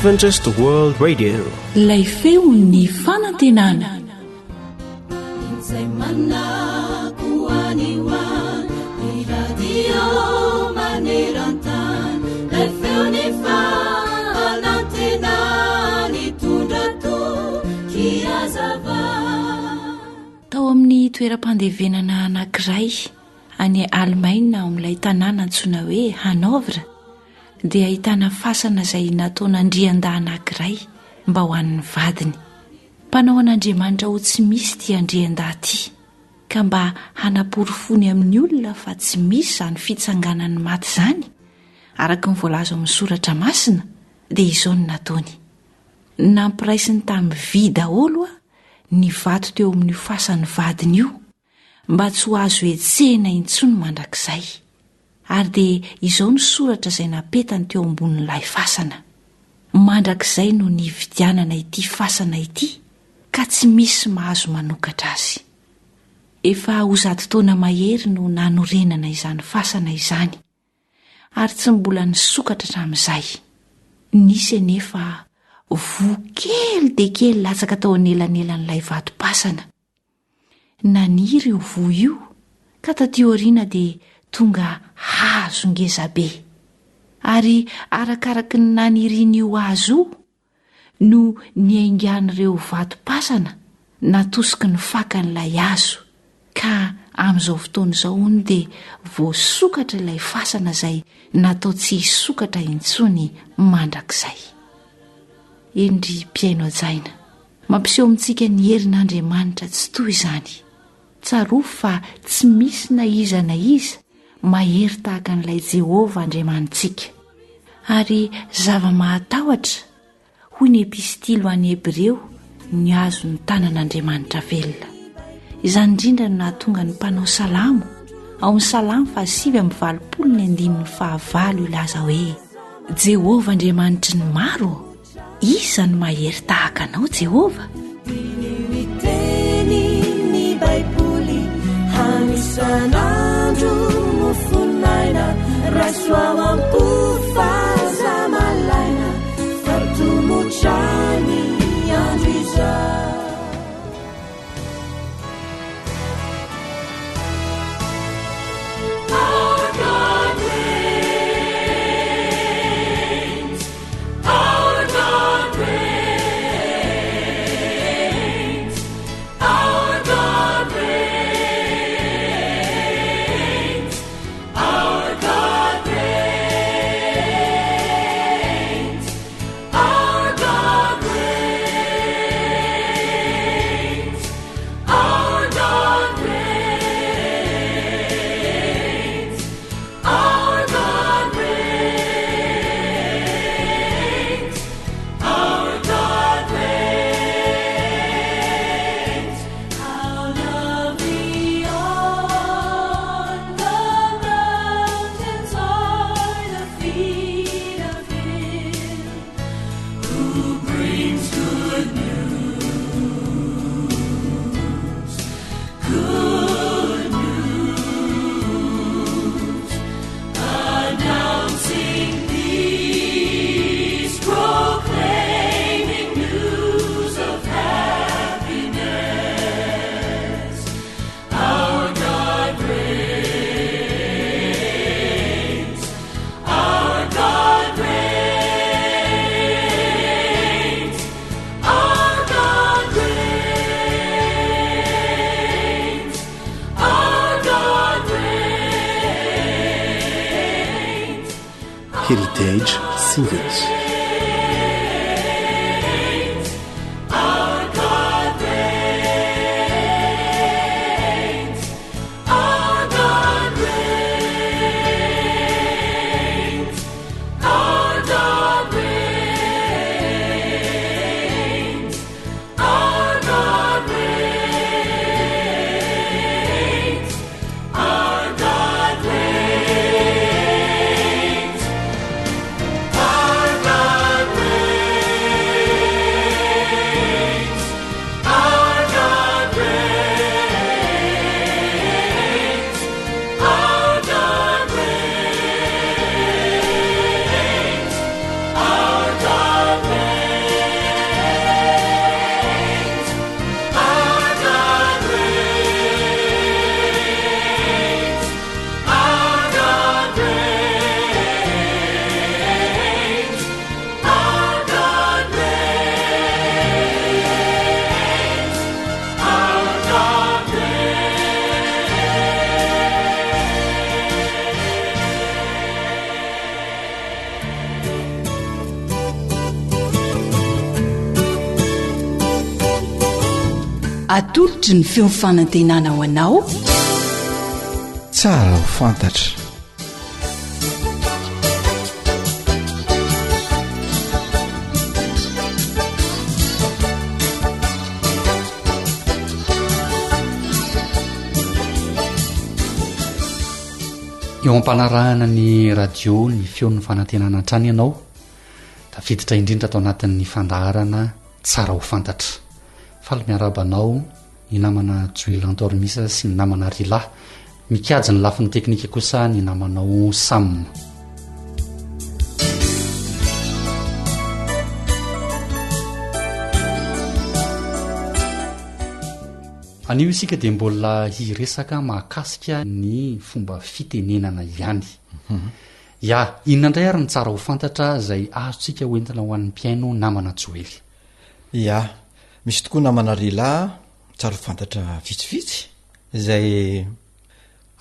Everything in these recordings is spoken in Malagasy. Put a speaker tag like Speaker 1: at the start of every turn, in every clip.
Speaker 1: Adventist World Radio.
Speaker 2: Ilay feon'ny fanantenana.
Speaker 3: Izay manako any ho any, ny radio maneran-tany, ilay feon'ny fanantenana nitondra toky hazava.
Speaker 2: Tao amin'ny toeram-pandevenana anankiray any Alemaina ao amin'ilay tanàna antsoina hoe Hanovre dia ahitana fasana izay nataon'andriandahy anankiray mba ho an'ny vadiny. Mpanao an'Andriamanitra ho tsy misy ity andriandahy ity, ka mba hanaporofoany amin'ny olona fa tsy misy izany fitsanganan'ny maty izany, araka ny voalaza ao amin'ny Soratra Masina, dia izao no nataony. Nampiraisiny tamin'ny vy daholo ny vato teo amin'io fasan'ny vadiny io, mba tsy ho azo hetsehina intsony mandrakizay. Ary dia izao no soratra izay napetany teo ambonin'ilay fasana, Mandrakizay no nividianana ity fasana ity ka tsy misy mahazo manokatra azy. Efa ho zato taona mahery no nanorenana izany fasana izany, ary tsy mbola nisokatra hatramin'izay. Nisy anefa voa kely dia kely latsaka tao anelanelan'ilay vatom-pasana. Naniry io voa io ka taty aoriana dia tonga hazo ngezabe. Ary arakaraky ny nanirian'io hazo io no niaingan'ireo vatom-pasana natosiky ny fakan'ilay hazo, ka amin'izao fotoana izao hono dia voasokatra ilay fasana izay natao tsy hisokatra intsony mandrakizay. Eny ry mpihaino hajaina. Mampiseho amintsika ny herin'Andriamanitra tsitoha izany. Tsarovy fa tsy misy na iza na iza mahery tahaka an'ilay Jehovah Andriamanitsika. Ary zava-mahatahotra, hoy ny Epistily ho an'ny Hebreo, ny azon'ny tanan'Andriamanitra velona. Izany indrindra no nahatonga ny mpanao salamo, ao amin'ny Salamo faha-89 ny andininy fahavalo hilaza hoe, Jehovah Andriamanitry ny maro ô! Iza no mahery tahaka anao, Jehovah?
Speaker 3: Diniho ny tenin'ny Baiboly, hano isan'andro mofon'aina, raiso ao am-po fa aza malaina, fa tomotra ny andro izao.
Speaker 1: Heritage Singers.
Speaker 2: Atolotry ny feo fanantenana ho anao.
Speaker 1: Tsara ho fantatra.
Speaker 4: Eo am-panarahana ny radio ny feon'ny fanantenana hatrany ianao, tafiditra indrindra ato anatin'ny fandaharana tsara ho fantatra. Faly miarahaba anao ny namana Joel Antormisa sy ny namana Rila. Mikajy ny lafiny teknika kosa ny namanao Sam. Anio isika dia mbola hiresaka mahakasika ny fomba fitenenana ihany. Mhm. Ya, inona indray ary ny tsara ho fantatra izay azontsika hoentina ho an'ny mpihaino namana Joely?
Speaker 1: Ya, misy tokoa namana Rila tsara ho fantatra vitsivitsy izay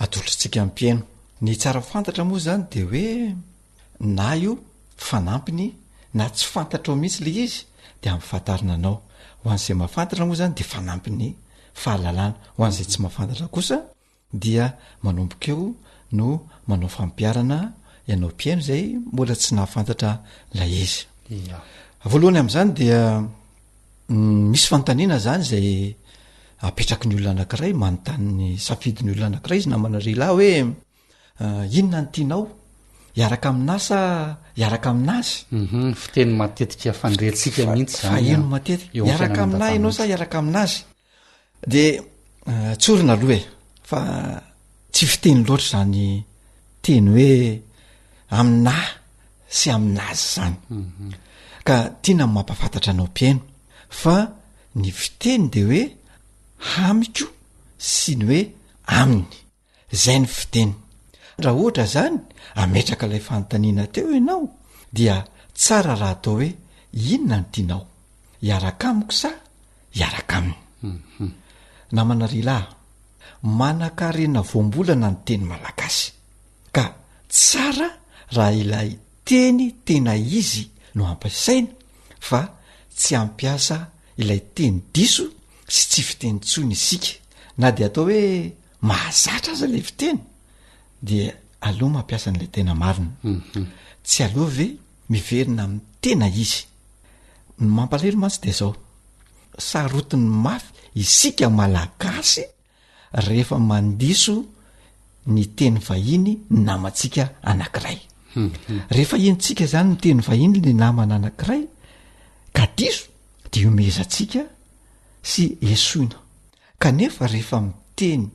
Speaker 1: atolotritsika ny mpihaino. Ny tsara ho fantatra moa zany de hoe na io fanampiny na tsy fantatrao mihitsy le izy de ampifantarina anao. Ho an'izay mahafantatra moa zany de fanampiny fahalalana, ho an'izay tsy mahafantatra kosa dia manomboka eo no manao fampiharana ianao mpihaino izay mbola tsy nahafantatra ilay izy. Voalohany amin'izany dia misy fanontaniana zany izay apetraky ny olona anankiray, manontany ny safidin'ny olona anankiray izy namana ry lahy hoe inona ny tianao hiaraka aminà sa hiaraka aminazy?
Speaker 4: Mhm, fiteny matetika fandrentsika mihitsy zany
Speaker 1: Faheno matetika,
Speaker 4: eo amin'ny
Speaker 1: hiaraka
Speaker 4: fiainana
Speaker 1: aminà ianao sa
Speaker 4: andavanandro.
Speaker 1: hiaraka aminazy? De tsorina aloha e, fa tsy fiteny loatra zany teny hoe aminà sy aminazy zany. Ka tiana ny mampahafantatra anao mpihaino fa ny fiteny de hoe amiko sy ny hoe aminy. Zay ny fiteny. Raha ohatra zany ametraka ilay fanontaniana teo ianao dia tsara raha atao hoe inona no tianao? Hiaraka amiko sa hiaraka aminy? Namana ry lahy, manankarena voambolana ny teny malagasy ka tsara raha ilay teny tena izy no ampiasaina fa tsy hampiasa ilay teny diso sy tsy fiteny intsony isika na dia atao hoe mahazatra aza ilay fiteny dia aleo mampiasa an'ilay tena marina mhm. tsy aleo ve miverina amin'ny tena izy ny mampalahelo mantsy de zao sarotiny mafy isika malagasy rehefa mandiso ny teny vahiny ny namantsika anankiray mhm. rehefa henontsika zany ny teny vahiny le namana anankiray ka diso de iomezantsika sy esoina Kanefa rehefa miteny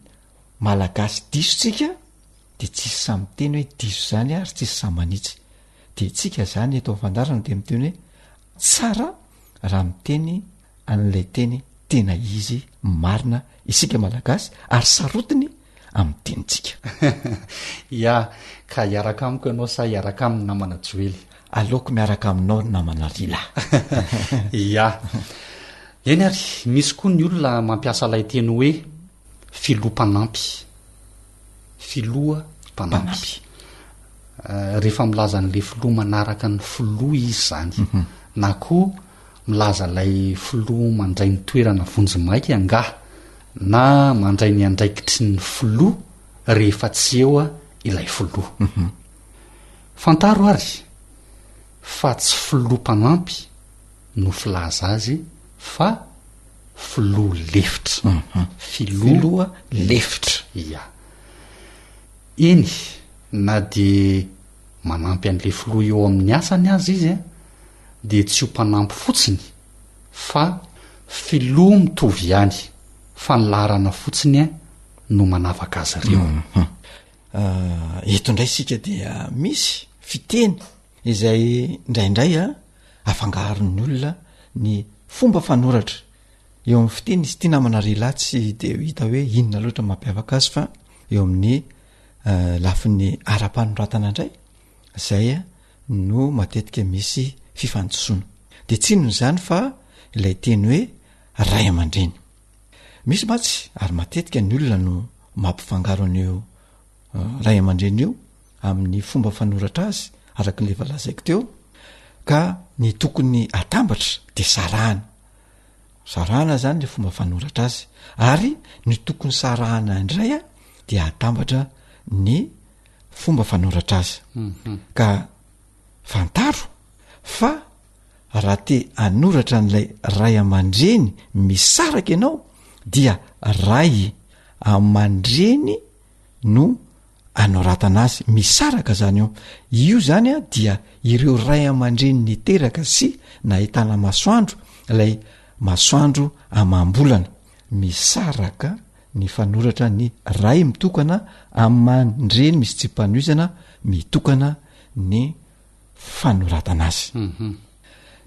Speaker 1: malagasy diso tsika de tsisy sahy miteny hoe diso zany ary tsisy sahy manitsy. De tsika zany eto am fandaharana de miteny hoe tsara raha miteny an'ilay teny tena izy marina isika malagasy ary sarotiny amin'ny tenintsika.
Speaker 4: Ya, ka hiaraka amiko ianao sa hiaraka aminy namana Joely?
Speaker 1: Aleoko miaraka aminao ry namana Rila.
Speaker 4: Ya. Eny ary, misy koa ny olona mampiasa ilay teny hoe filoha mpanampy. Filoha mpanampy. Rehefa milaza an'ilay filoha manaraka ny filoha izy izany. Na koa milaza ilay filoha mandray ny toerana vonjimaika angaha na mandray ny andraikitry ny filoha rehefa tsy eo ilay filoha. Fantaro ary fa tsy filoha mpanampy no filaza azy fa filoha lefitra. Filoha lefitra. Ia. Eny, na dia manampy an'ilay filoha eo amin'ny asany aza izy dia tsy ho mpanampy fotsiny fa filoha mitovy ihany fa ny laharana fotsiny no manavaka azy ireo.
Speaker 1: Eto indray isika dia misy fiteny izay indraindray a afangaron'ny olona ny fomba fanoratra eo amin'ny fiteny izy ity namana ry lahy tsy de hita hoe inona loatra mampiavaka azy fa eo amin'ny lafiny ara-panoratana indray zay a no matetika misy fifandisoana de tsy inona izany fa ilay teny hoe ray aman-dreny misy mantsy ary matetika ny olona no mampifangaro an'io ray aman-dreny io amin'ny fomba fanoratra azy araka ny efa lazaiko teo ka ny tokony atambatra de sarahana. Sarahana zany le fomba fanoratra azy ary ny tokony sarahana indray a dia atambatra ny fomba fanoratra azy. Ka fantaro fa raha te hanoratra an'ilay ray aman-dreny misaraka ianao dia ray aman-dreny no anoratana azy, misaraka zany io, io zany a dia ireo ray aman-dreny niteraka sy nahitana masoandro, ilay masoandro amam-bolana, misaraka ny fanoratra ny ray mitokana aman-dreny misy tsipanoizana mitokana ny fanoratana azy.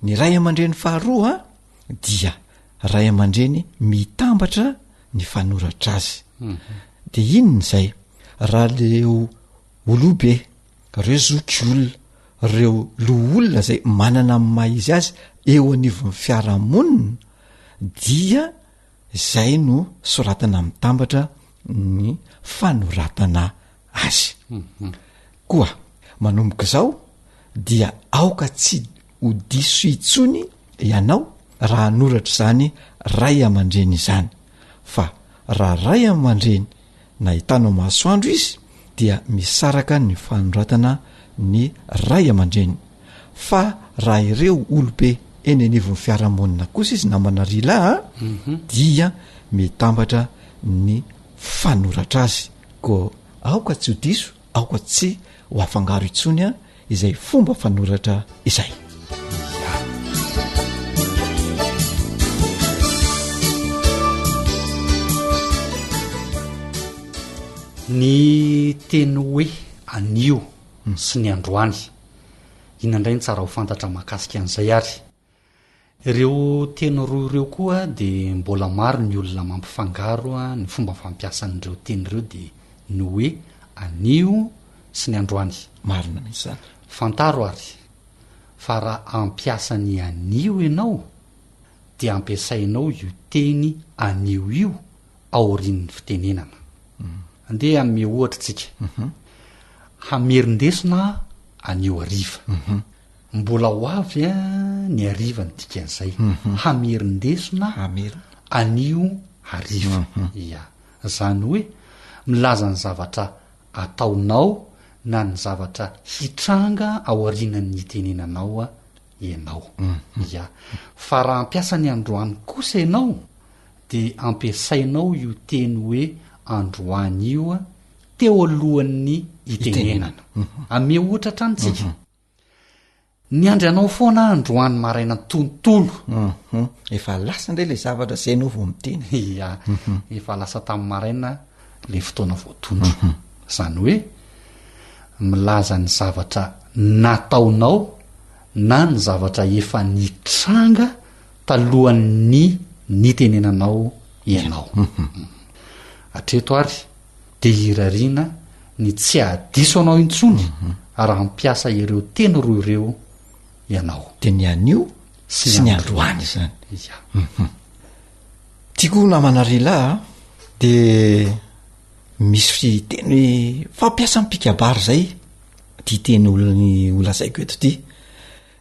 Speaker 1: Ny ray aman-dreny faharoa dia ray aman-dreny mitambatra ny fanoratra azy. De inona izay? Raha leo olobe, reo zoky olona, reo loholona zay manana ny maha izy azy eo anivon'ny fiarahamonina dia zay no soratana mitambatra ny fanoratana azy. Koa manomboka izao dia aoka tsy ho diso intsony ianao raha hanoratra izany ray aman-dreny izany, fa raha ray aman-dreny nahitanao masoandro izy dia misaraka ny fanoratana ny ray aman-dreny, fa raha ireo olobe eny anivon'ny fiarahamonina kosa izy namana ry lahy a, dia mitambatra ny fanoratra azy, koa aoka tsy ho diso, aoka tsy ho afangaro intsony a izay fomba fanoratra izay.
Speaker 4: Ny teny hoe anio sy ny androany, inona indray no tsara ho fantatra mahakasika an'izay ary? Ireo teny roa ireo koa dia mbola maro ny olona mampifangaro ny fomba fampiasa an'ireo teny ireo dia ny hoe anio sy ny androany.
Speaker 1: Marina mihitsy izany.
Speaker 4: Fantaro ary fa raha hampiasa ny anio ianao dia ampiasainao io teny anio io aorian'ny fitenenana. Andeha hanome ohatra tsika. Hamerin-desona aho anio hariva. Mbola ho avy ny hariva ny dikan'izay. Hamerin-desona anio hariva. Ia. Izany hoe milaza ny zavatra ataonao na ny zavatra hitranga aorianan'ny hitenenanao ianao. Ia. Fa raha hampiasa ny androany kosa ianao dia ampiasainao io teny hoe androany io teo alohan'ny hitenenana. Ameo ohatra hatrany tsika. Niandry anao foana aho androany maraina tontolo.
Speaker 1: Hum, efa lasa indray ilay zavatra izay ianao vao miteny.
Speaker 4: Ia, efa lasa tamin'ny maraina ilay fotoana voatondro. Izany hoe milaza ny zavatra nataonao na ny zavatra efa nitranga talohan'ny nitenenanao ianao. Hatreto ary dia irariana ny tsy hahadiso anao intsony raha hampiasa ireo teny roa ireo ianao.
Speaker 1: Dia ny anio sy ny androany izany.
Speaker 4: Ia.
Speaker 1: Tiako namana ry lahy a, dia misy teny fampiasan'ny mpikabary izay ity teny olony holazaiko eto ity,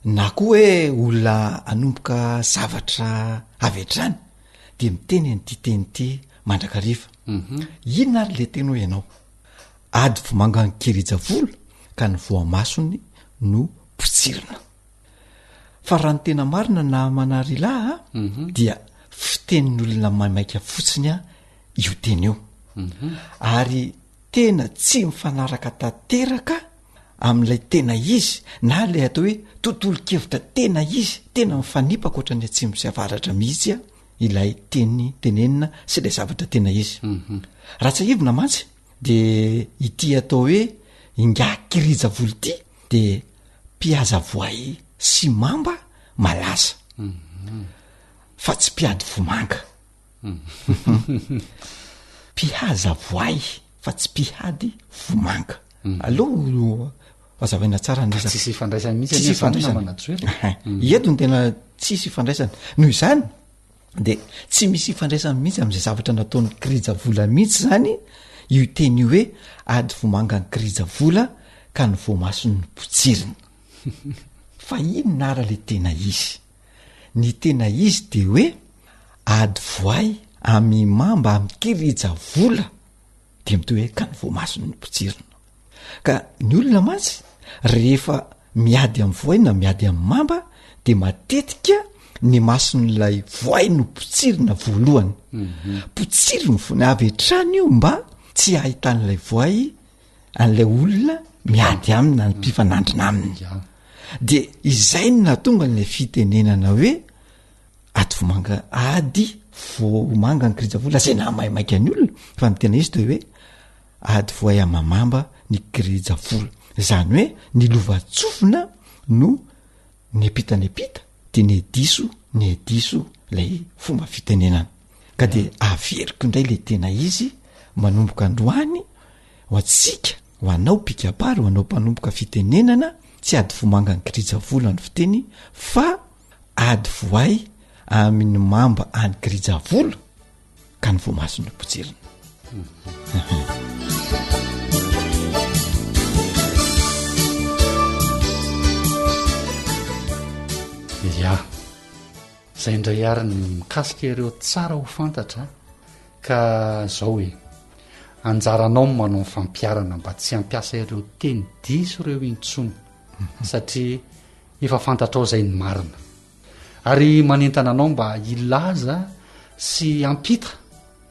Speaker 1: na koa hoe olona hanomboka zavatra avy hatrany dia miteny an'ity teny ity mandrakariva. Inona ary le teny hoy ianao? Ady vomanga kirija vola ka ny voamasony no potsirina. Fa raha ny tena marina namana ry lahy a, dia fitenin'olona maimaika fotsiny a io teny io. Ary tena tsy mifanaraka tanteraka amin'ilay tena izy na ilay atao hoe tontolon-kevitra tena izy, tena mifanipaka ohatran'ny atsimo sy avaratra mihitsy a ilay teny tenenina sy ilay zavatra tena izy. Raha tsiahivina mantsy de ity atao hoe ingahy kirijavola ity de mpihaza voay sy mamba malaza fa tsy mpiady vomanga. Mpihaza voay fa tsy mpihady vomanga. Aleo hazavaina tsara ny resaka.
Speaker 4: Tsisy ifandraisany mihitsy
Speaker 1: Tsisy
Speaker 4: anie izany
Speaker 1: ifandraisany.
Speaker 4: namana Joely e.
Speaker 1: Ehe. Eto no tena tsisy ifandraisany. Noho izany de tsy misy ifandraisany mihitsy am'izay zavatra nataon'ny kirijavola mihitsy zany io teny io hoe ady vomangan'ny kirijavola ka ny voamasony no potsirina. Fa inona ara le tena izy? Ny tena izy de hoe. Ady voay amy mamba amy kirija vola de mitohy hoe ka ny voamasony no potsirina. Ka ny olona mantsy rehefa miady amy voay na miady amy mamba de matetika ny mason'ilay voay no potsirina voalohany. Potsiriny fony avy hatrany io mba tsy ahitan'ilay voay an'ilay olona miady aminy na ny mpifanandrina aminy. De izay no nahatonga an'ilay fitenenana hoe ady vomanga ady vomanga ny kirijavola zay nahamaimaika ny olona fa ny tena izy de hoe ady voay amamamba ny kirijavola zany hoe ny lovantsofina no niampita niampita de nediso nediso lay fomba fitenenana ka de averiko indray le tena izy manomboka androany ho antsika ho anao mpikabary ho anao mpanomboka fitenenana tsy ady vomanga ny kirijavola ny fiteny fa Ady voay amin' ny mamba any Kirijavola ka ny voamasony no potsirina.
Speaker 4: Ya, zay indray ary ny mikasika ireo tsara ho fantatra ka zao e, anjaranao ny manao ny fampiharana mba tsy hampiasa ireo teny diso ireo intsony satria Efa fantatrao izay ny marina. Ary manentana anao mba hilaza sy hampita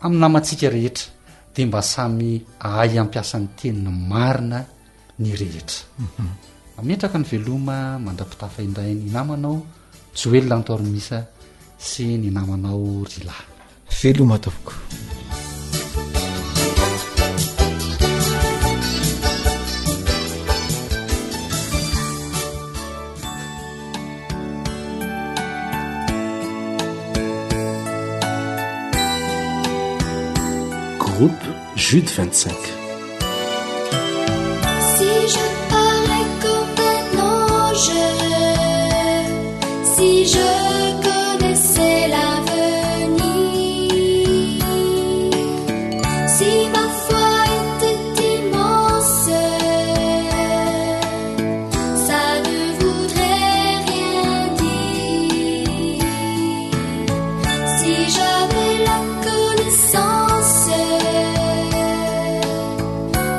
Speaker 4: amin'ny namantsika rehetra dia mba samy ahay hampiasa ny teniny marina ny rehetra. Mametraka ny veloma mandra-pitafa indray ny namanao Joel Antoarimisa sy ny namanao Rila.
Speaker 1: Veloma tompoko.
Speaker 5: Groupe Jude 25.
Speaker 3: Si je parlais comme un ange, si je connaissais l'avenir, si ma foi était immense, ça ne voudrait rien dire. Si j'avais la connaissance,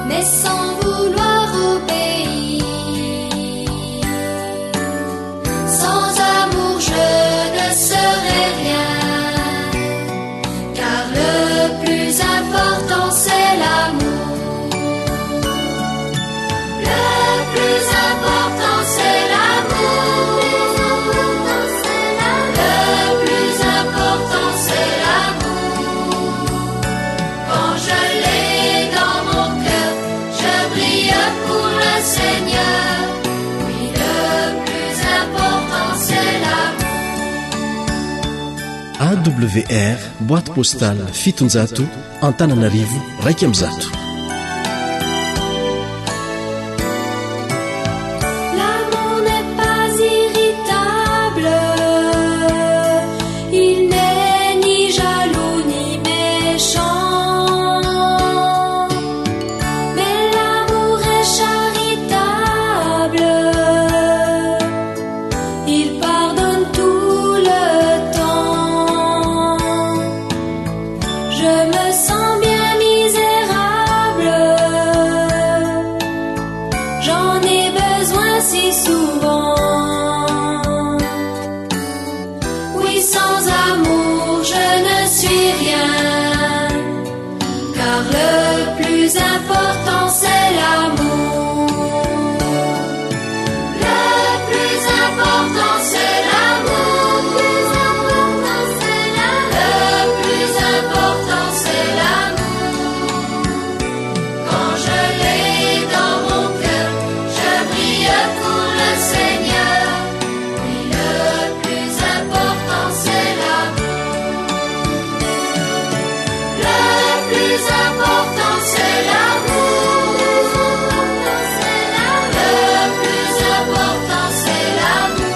Speaker 3: mais sans vouloir obéir, sans amour je ne serais rien, car le plus important c'est l'amour. Le plus important c'est l'amour. Le plus important c'est l'amour. Quand je l'ai dans mon cœur, je brille pour le Seigneur. Oui, le plus important c'est l'amour.
Speaker 5: AWR, boîte postale 700, Antananarivo 101.
Speaker 3: L'amour n'est pas irritable, il n'est ni jaloux ni méchant. Mais l'amour est charitable, il pardonne tout le temps. Je me sens bien misérable, j'en ai besoin si souvent. Oui, sans amour, je ne suis rien, car le plus important, c'est l'amour. Le plus important, c'est l'amour. Le plus important, c'est l'amour. Quand je l'ai dans mon cœur, je brille pour le Seigneur. Oui, le plus important, c'est l'amour. Le plus important, c'est l'amour. Le plus important, c'est l'amour.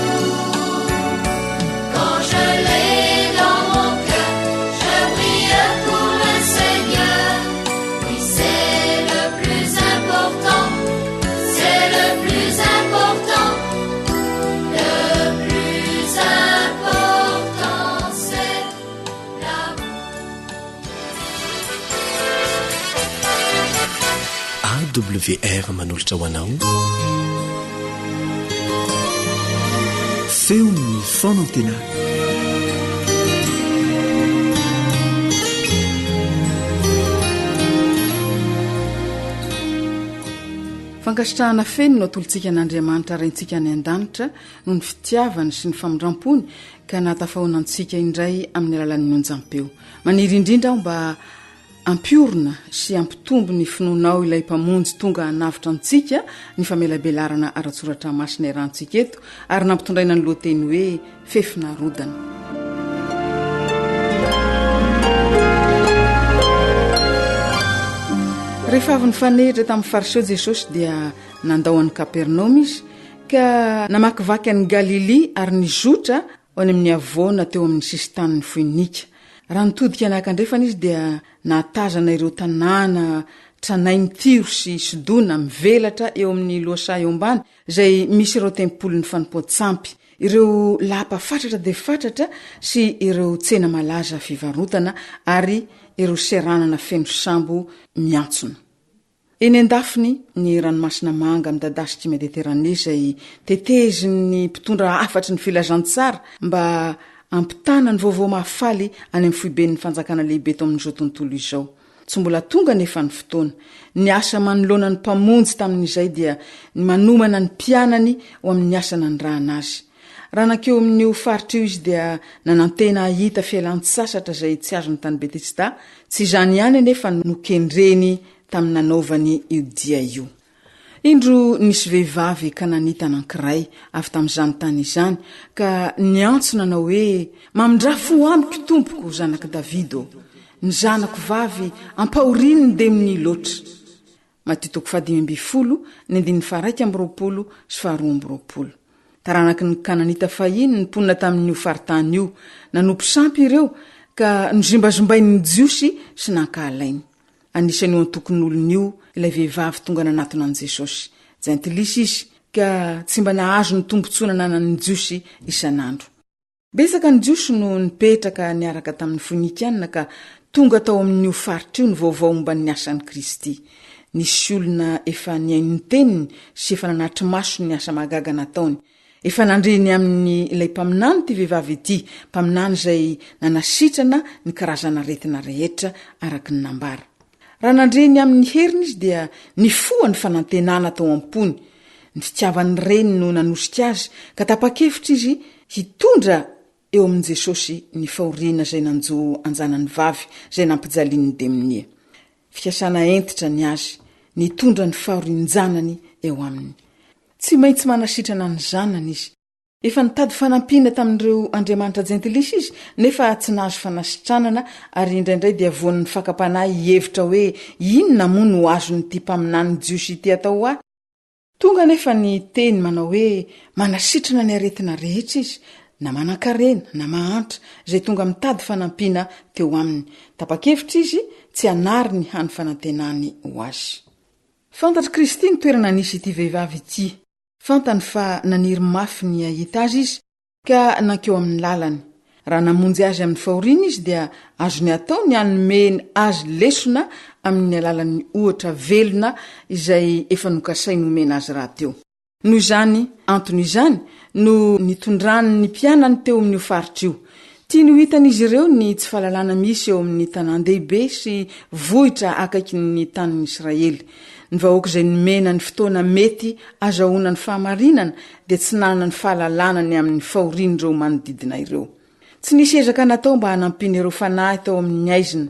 Speaker 5: AWR manolotra ho anao Feon'ny fanantenana.
Speaker 6: Fankasitrahana feno no atolotsika an'Andriamanitra Raintsika any an-danitra noho ny fitiavany sy ny famindram-pony ka nahatafahoana antsika indray amin'ny alalan'ny onjam-peo. Maniry indrindra aho mba Hampiorina sy hampitombo ny finoanao ilay Mpamonjy tonga hanavotra antsika ny famelabelarana ara-tsoratra masina iarahantsika eto ary nampitondraina ny lohateny hoe Fefy narodana. Rehefa avy nifanehitra tamin'ny Fariseo Jesosy dia nandao an'i Kapernaomy izy ka namakivaky an'i Galilia ary nizotra ho any amin'ny havoana teo amin'ny sisin-tanin'i Foinika. Raha nitodika niakandrefana izy dia nahatazana ireo tanàna tranainy Tyro sy Sidona mivelatra eo amin'ny lohasaha eo ambany izay misy ireo tempolin'ny fanompoan-tsampy, ireo lapa fatratra dia fatratra sy ireo tsena malaza fivarotana ary ireo seranana feno sambo miantsona. Eny an-dafiny, ny Ranomasina Manga midadasik'i Mediterane izay tetezin'ny mpitondra hafatry ny filazantsara mba hampitana ny vaovao mahafaly any amin'ny foiben'ny fanjakana lehibe eto amin'izao tontolo izao. Tsy mbola tonga anefa ny fotoana. Ny asa manoloana ny Mpamonjy tamin'izay dia ny manomana ny mpianany ho amin'ny asa nanirahana azy. Raha nankeo amin'io faritra io izy dia nanantena hahita fialan-tsasatra izay tsy azony tany Betesda, tsy izany ihany anefa no kendreny tamin'ny nanaovany io dia io. Indro nisy vehivavy kananita anankiray avy tamin'izany tany izany ka niantso nanao hoe, Mamindrà fo amiko, tompoko, zanak'i Davida ô! Ny zanako vavy ampahorian'ny demonia loatra. Matio toko fahadimy ambin'ny folo, ny andininy faha-21 sy faha-22. Taranaky ny Kananita fahiny ny mponina tamin'io faritany io. Nanompo sampy ireo, ka nozimbazimbain'ny Jiosy sy nankahalainy. Anisan'io antokon'olona io ilay vehivavy tonga nanatona an'i Jesosy. Jentilisa izy, ka tsy mba nahazo ny tombontsoa nananan'ny Jiosy isan'andro. Betsaka ny Jiosy no nipetraka niaraka tamin'ny Foinikiana ka tonga tao amin'io faritra io ny vaovao momba ny asan'i Kristy. Nisy olona efa nihaino ny teniny sy efa nanatri-maso ny asa mahagaga nataony. Efa nandre ny amin'ny ilay mpaminany ity vehivavy ity, mpaminany izay nanasitrana ny karazan'aretina rehetra araka ny nambara. Raha nandre ny amin'ny heriny izy dia nifoha ny fanantenana tao am-pony. Ny fitiavan'ny reniny no nanosika azy ka tapa-kevitra izy hitondra eo amin'i Jesosy ny fahoriana izay nanjo an-janany vavy izay nampijalian'ny demonia. Fikasana hentitra ny azy ny hitondra ny fahorian-janany eo aminy. Tsy maintsy manasitrana ny zanany izy. Efa nitady fanampiana tamin'ireo andriamanitra jentilisa izy, nefa tsy nahazo fanasitranana, ary indraindray dia voan'ny fakam-panahy hihevitra hoe, 'Inona moa no azon'ity mpaminany jiosy ity atao ho ahy? Tonga anefa ny teny manao hoe, 'Manasitrana ny aretina rehetra izy, na manankarena na mahantra, izay tonga mitady fanampiana teo aminy. Tapa-kevitra izy tsy hanary ny hany fanantenany ho azy. Fantatr'i Kristy ny toerana nisy ity vehivavy ity. Fantany fa naniry mafy ny hahita azy izy ka nankeo amin'ny lalany. Raha namonjy azy amin'ny fahoriana izy dia azony atao ny hanome azy lesona amin'ny alalan'ny ohatra velona izay efa nokasainy homena azy rahateo. Noho izany antony izany no nitondrany ny mpianany teo amin'io faritra io. Tiany ho hitan'izy ireo ny tsy fahalalana misy eo amin'ny tanàn-dehibe sy vohitra akaikin'ny tanin'i Israely. Ny vahoaka izay nomena ny fotoana mety azahoana ny fahamarinana dia tsy nanana ny fahalalana ny amin'ny fahorian'ireo manodidina ireo. Tsy nisy ezaka natao mba hanampiana ireo fanahy tao amin'ny haizina.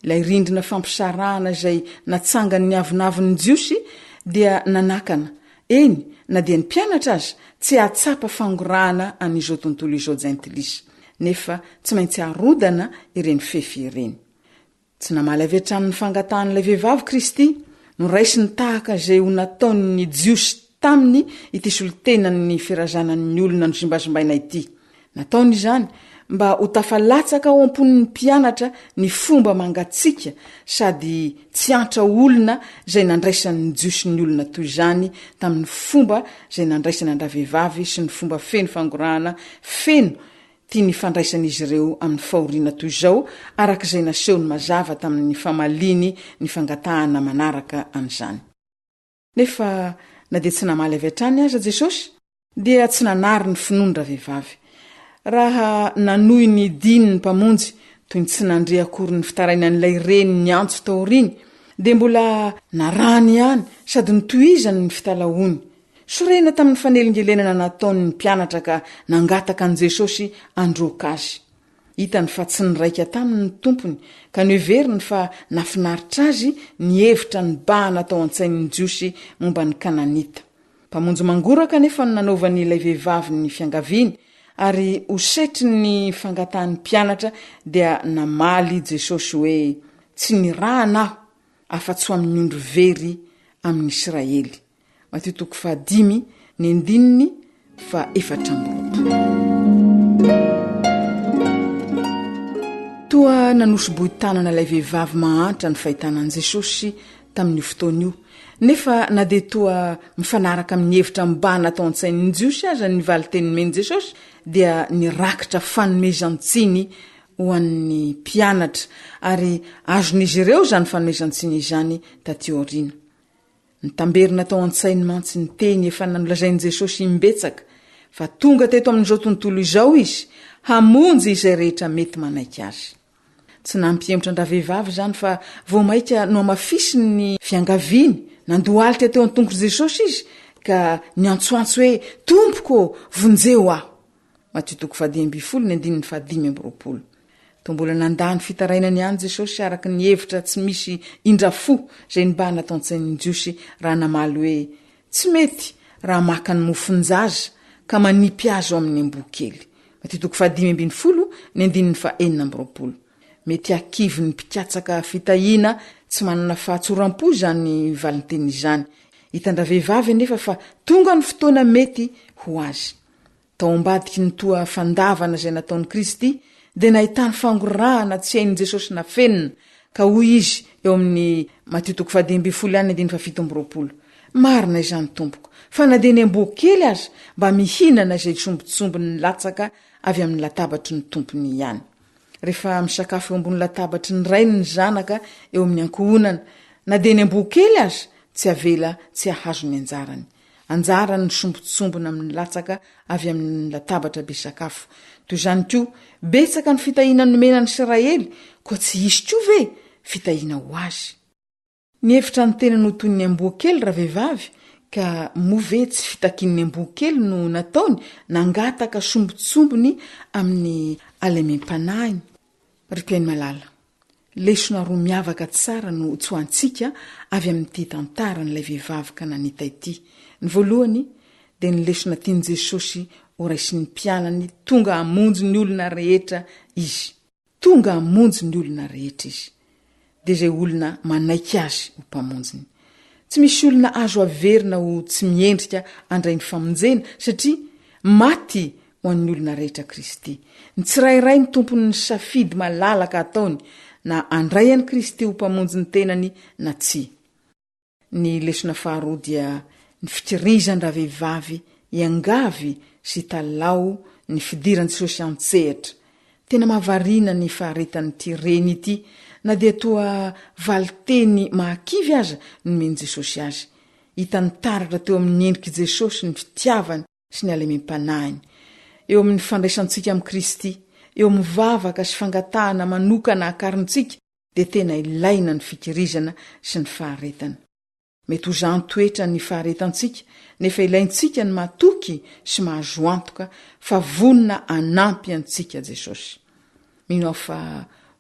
Speaker 6: Ilay rindrina fampisarahana izay natsangan'ny avonavon'ny Jiosy dia nanakana Eny, na dia ny mpianatra aza tsy hahatsapa fangorahana an'izao tontolo izao jentilisa, nefa tsy maintsy harodana ireny fefy ireny. Tsy namaly avy hatrany ny fangatahan'ilay vehivavy Kristy. Noraisiny tahaka izay ho nataon'ny Jiosy taminy ity solontenan'ny firazanan'ny olona nozimbazimbaina ity. Nataony izany mba ho tafalatsaka ao am-pon'ny mpianatra ny fomba mangatsiaka sady tsy antra olona izay nandraisan'ny Jiosy ny olona toy izany tamin'ny fomba izay nandraisany an-dravehivavy sy ny fomba feno fangorahana feno tia ny fandraisan'izy ireo amin'ny fahoriana toy izao araka izay nasehony mazava tamin'ny famaliany ny fangatahana manaraka an'izany. Nefa na dia tsy namaly avy hatrany aza Jesosy, dia tsy nanary ny finoany ravehivavy. Raha nanohy ny diany ny Mpamonjy, toy ny tsy nandre akory ny fitarainan'ilay reny niantso taoriany, dia mbola narahany ihany sady notohizany ny fitalahoany. Sorena tamin'ny fanelingelenana nataony ny mpianatra ka nangataka an'i Jesosy handroaka azy. Hitany fa tsy niraika taminy ny Tompony, ka noheveriny fa nahafinaritra azy ny hevitra nibahana tao an-tsain'ny Jiosy momba ny Kananita. Mpamonjy mangoraka anefa no nanaovany ilay vehivavy ny fiangaviany, ary ho setrin'ny fangatahan'ny mpianatra dia namaly Jesosy hoe, Tsy nirahana Aho, afa-tsy ho amin'ny ondry very amin'ny Isiraely. Matio toko fahadimy ny andininy faha 24. Toa nanosi-bohi-tanana ilay vehivavy mahantra ny fahitana an'i Jesosy tamin'io fotoana io. Nefa na dia toa mifanaraka amin'ny hevitra mibahana tao an-tsain'ny Jiosy aza ny valin-teny nomen'i Jesosy, dia nirakitra fanomezan-tsiny ho an'ny mpianatra, ary azon'izy ireo izany fanomezan-tsiny izany tatỳ aoriana. Nitamberina tao an-tsainy mantsy ny teny efa nolazain'i Jesosy imbetsaka, fa tonga teto amin'izao tontolo izao izy hamonjy izay rehetra mety manaiky azy. Tsy nampihemotra an-dravehivavy izany fa vao mainka nohamafisiny ny fiangaviany, nandohalika teo an-tongotr'i Jesosy izy ka niantsoantso hoe, Tompoko ô, vonjeo aho! Matio toko fahadimy ambin'ny folo ny andininy fahadimy amby roapolo. Toa mbola nandà ny fitarainany ihany Jesosy araka ny hevitra tsy misy indra-fo izay nibahana tao an-tsain'ny Jiosy raha namaly hoe, Tsy mety raha maka ny mofon-jaza ka manipy azy ao amin'ny amboa kely. Matio toko fahadimy ambin'ny folo ny andininy faha-26. Mety hahakivy ny mpikatsaka fitahiana tsy manana fahatsoram-po izany valin-teny izany. Hitan-dravehivavy anefa fa tonga ny fotoana mety ho azy. Tao ambadiky ny toa fandavana izay nataon'i Kristy dia nahitany fangorahana tsy hain'i Jesosy nafenina, ka hoy izy eo amin'ny Matio toko fahadimy ambin'ny folo ihany andininy faha-27, Marina izany, Tompoko, fa na dia ny amboa kely aza mba mihinana izay sombintsombiny nilatsaka avy amin'ny latabatry ny tompony ihany. Rehefa misakafo eo ambony latabatry ny rainy ny zanaka eo amin'ny ankohonana, na dia ny amboa kely aza tsy avela tsy hahazo ny anjarany. Anjarany ny sombintsombina amin'ny latsaka avy amin'ny latabatra be sakafo. Toy izany koa, betsaka ny fitahiana nomena an'i Israely, koa tsy hisy koa ve fitahiana ho azy? Nihevitra ny tenany ho toy ny amboa kely ravehivavy, ka moa ve tsy fitakian'ny amboa kely no nataony nangataka sombintsombiny amin'ny halemem-panahiny? Ry mpihaino malala, lesona roa miavaka tsara no tsoahantsika avy amin'ity tantaran'ilay vehivavy kananita ity. Ny voalohany dia ny lesona tian'i Jesosy horaisin'ny mpianany, tonga hamonjy ny olona rehetra Izy. Tonga hamonjy ny olona rehetra Izy. Dia izay olona manaiky Azy ho Mpamonjiny. Tsy misy olona azo averina ho tsy miendrika handray ny famonjena, satria maty ho an'ny olona rehetra Kristy. Ny tsirairay no tompon'ny safidy malalaka ataony, na handray an'i Kristy ho Mpamonjy ny tenany na tsia. Ny lesona faharoa dia ny fikirizan-dravehivavy hiangavy sy hitalaho ny fidiran'i Jesosy an-tsehatra. Tena mahavariana ny faharetan'ity reny ity, na dia toa valin-teny mahakivy aza nomen'i Jesosy azy. Hita nitaratra teo amin'ny endrik'i Jesosy ny fitiavany sy ny halemem-panahiny. Eo amin'ny fandraisantsika amin'i Kristy, eo amin'ny vavaka sy fangatahana manokana akarintsika, dia tena ilaina ny fikirizana sy ny faharetana. Mety ho zahan-toetra ny faharetantsika, nefa ilaintsika ny matoky sy mahazo antoka fa vonona hanampy antsika Jesosy. Mino aho fa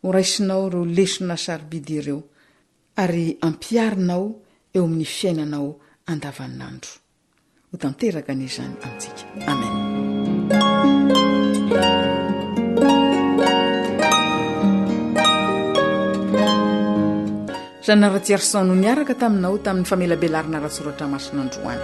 Speaker 6: horaisinao ireo lesona sarobidy ireo, ary ampiharinao eo amin'ny fiainanao andavanandro. Ho tanteraka anie izany amintsika. Amen. Jeanne Ratsiarison no niaraka taminao tamin'ny famelabelarana ara-tsoratra masina androany.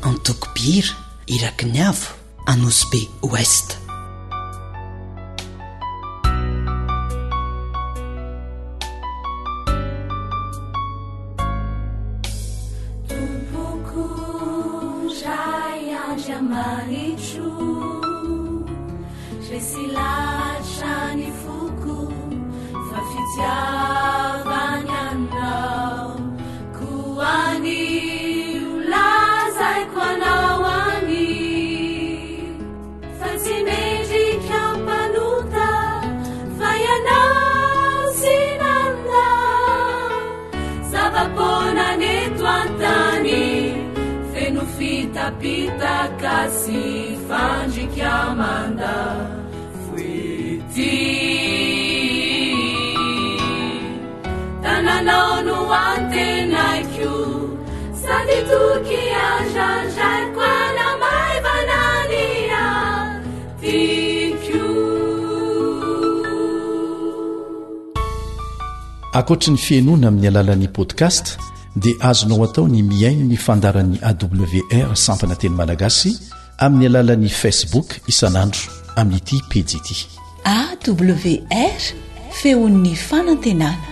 Speaker 7: Antoko mpihira Iraky ny Avo, Anosibe Ouest.
Speaker 3: Andriamanitro, resy lahatra ny foko fa fitiavany anao. Koa anio lazaiko anao anio fa tsy mendrika mpanota fa ianao tsy nandà. Zava-poana ny eto an-tany, feno fitapitaka sy fandrika manda foity. Tananao no antenaiko, sady toky andrandraiko anamaivana ny adiko.
Speaker 8: Ankoatry ny fihainoana amin'ny alalan'ny podcast dia azonao atao ny mihaino ny fandaharan'ny AWR sampana teny malagasy amin'ny alalan'ny Facebook isan'andro amin'ity pejy ity.
Speaker 2: AWR, feon'ny fanantenana.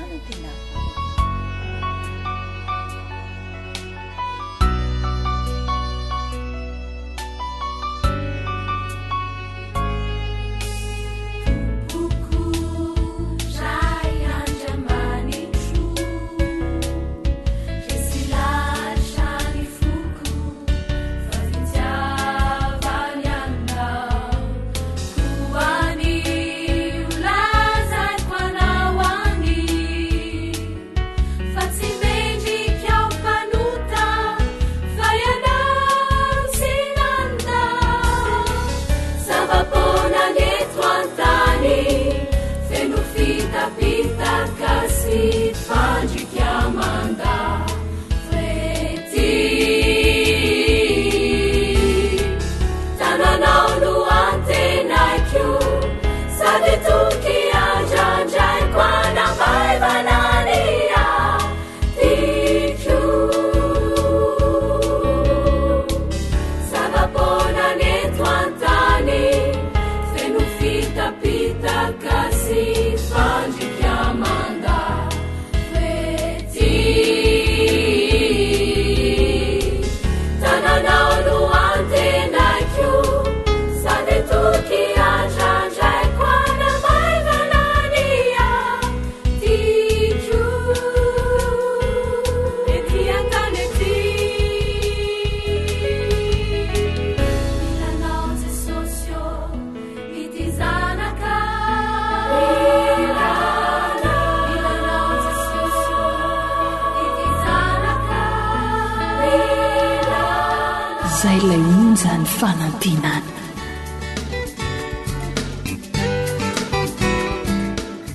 Speaker 7: Izay ilay onjan'ny fanantenana.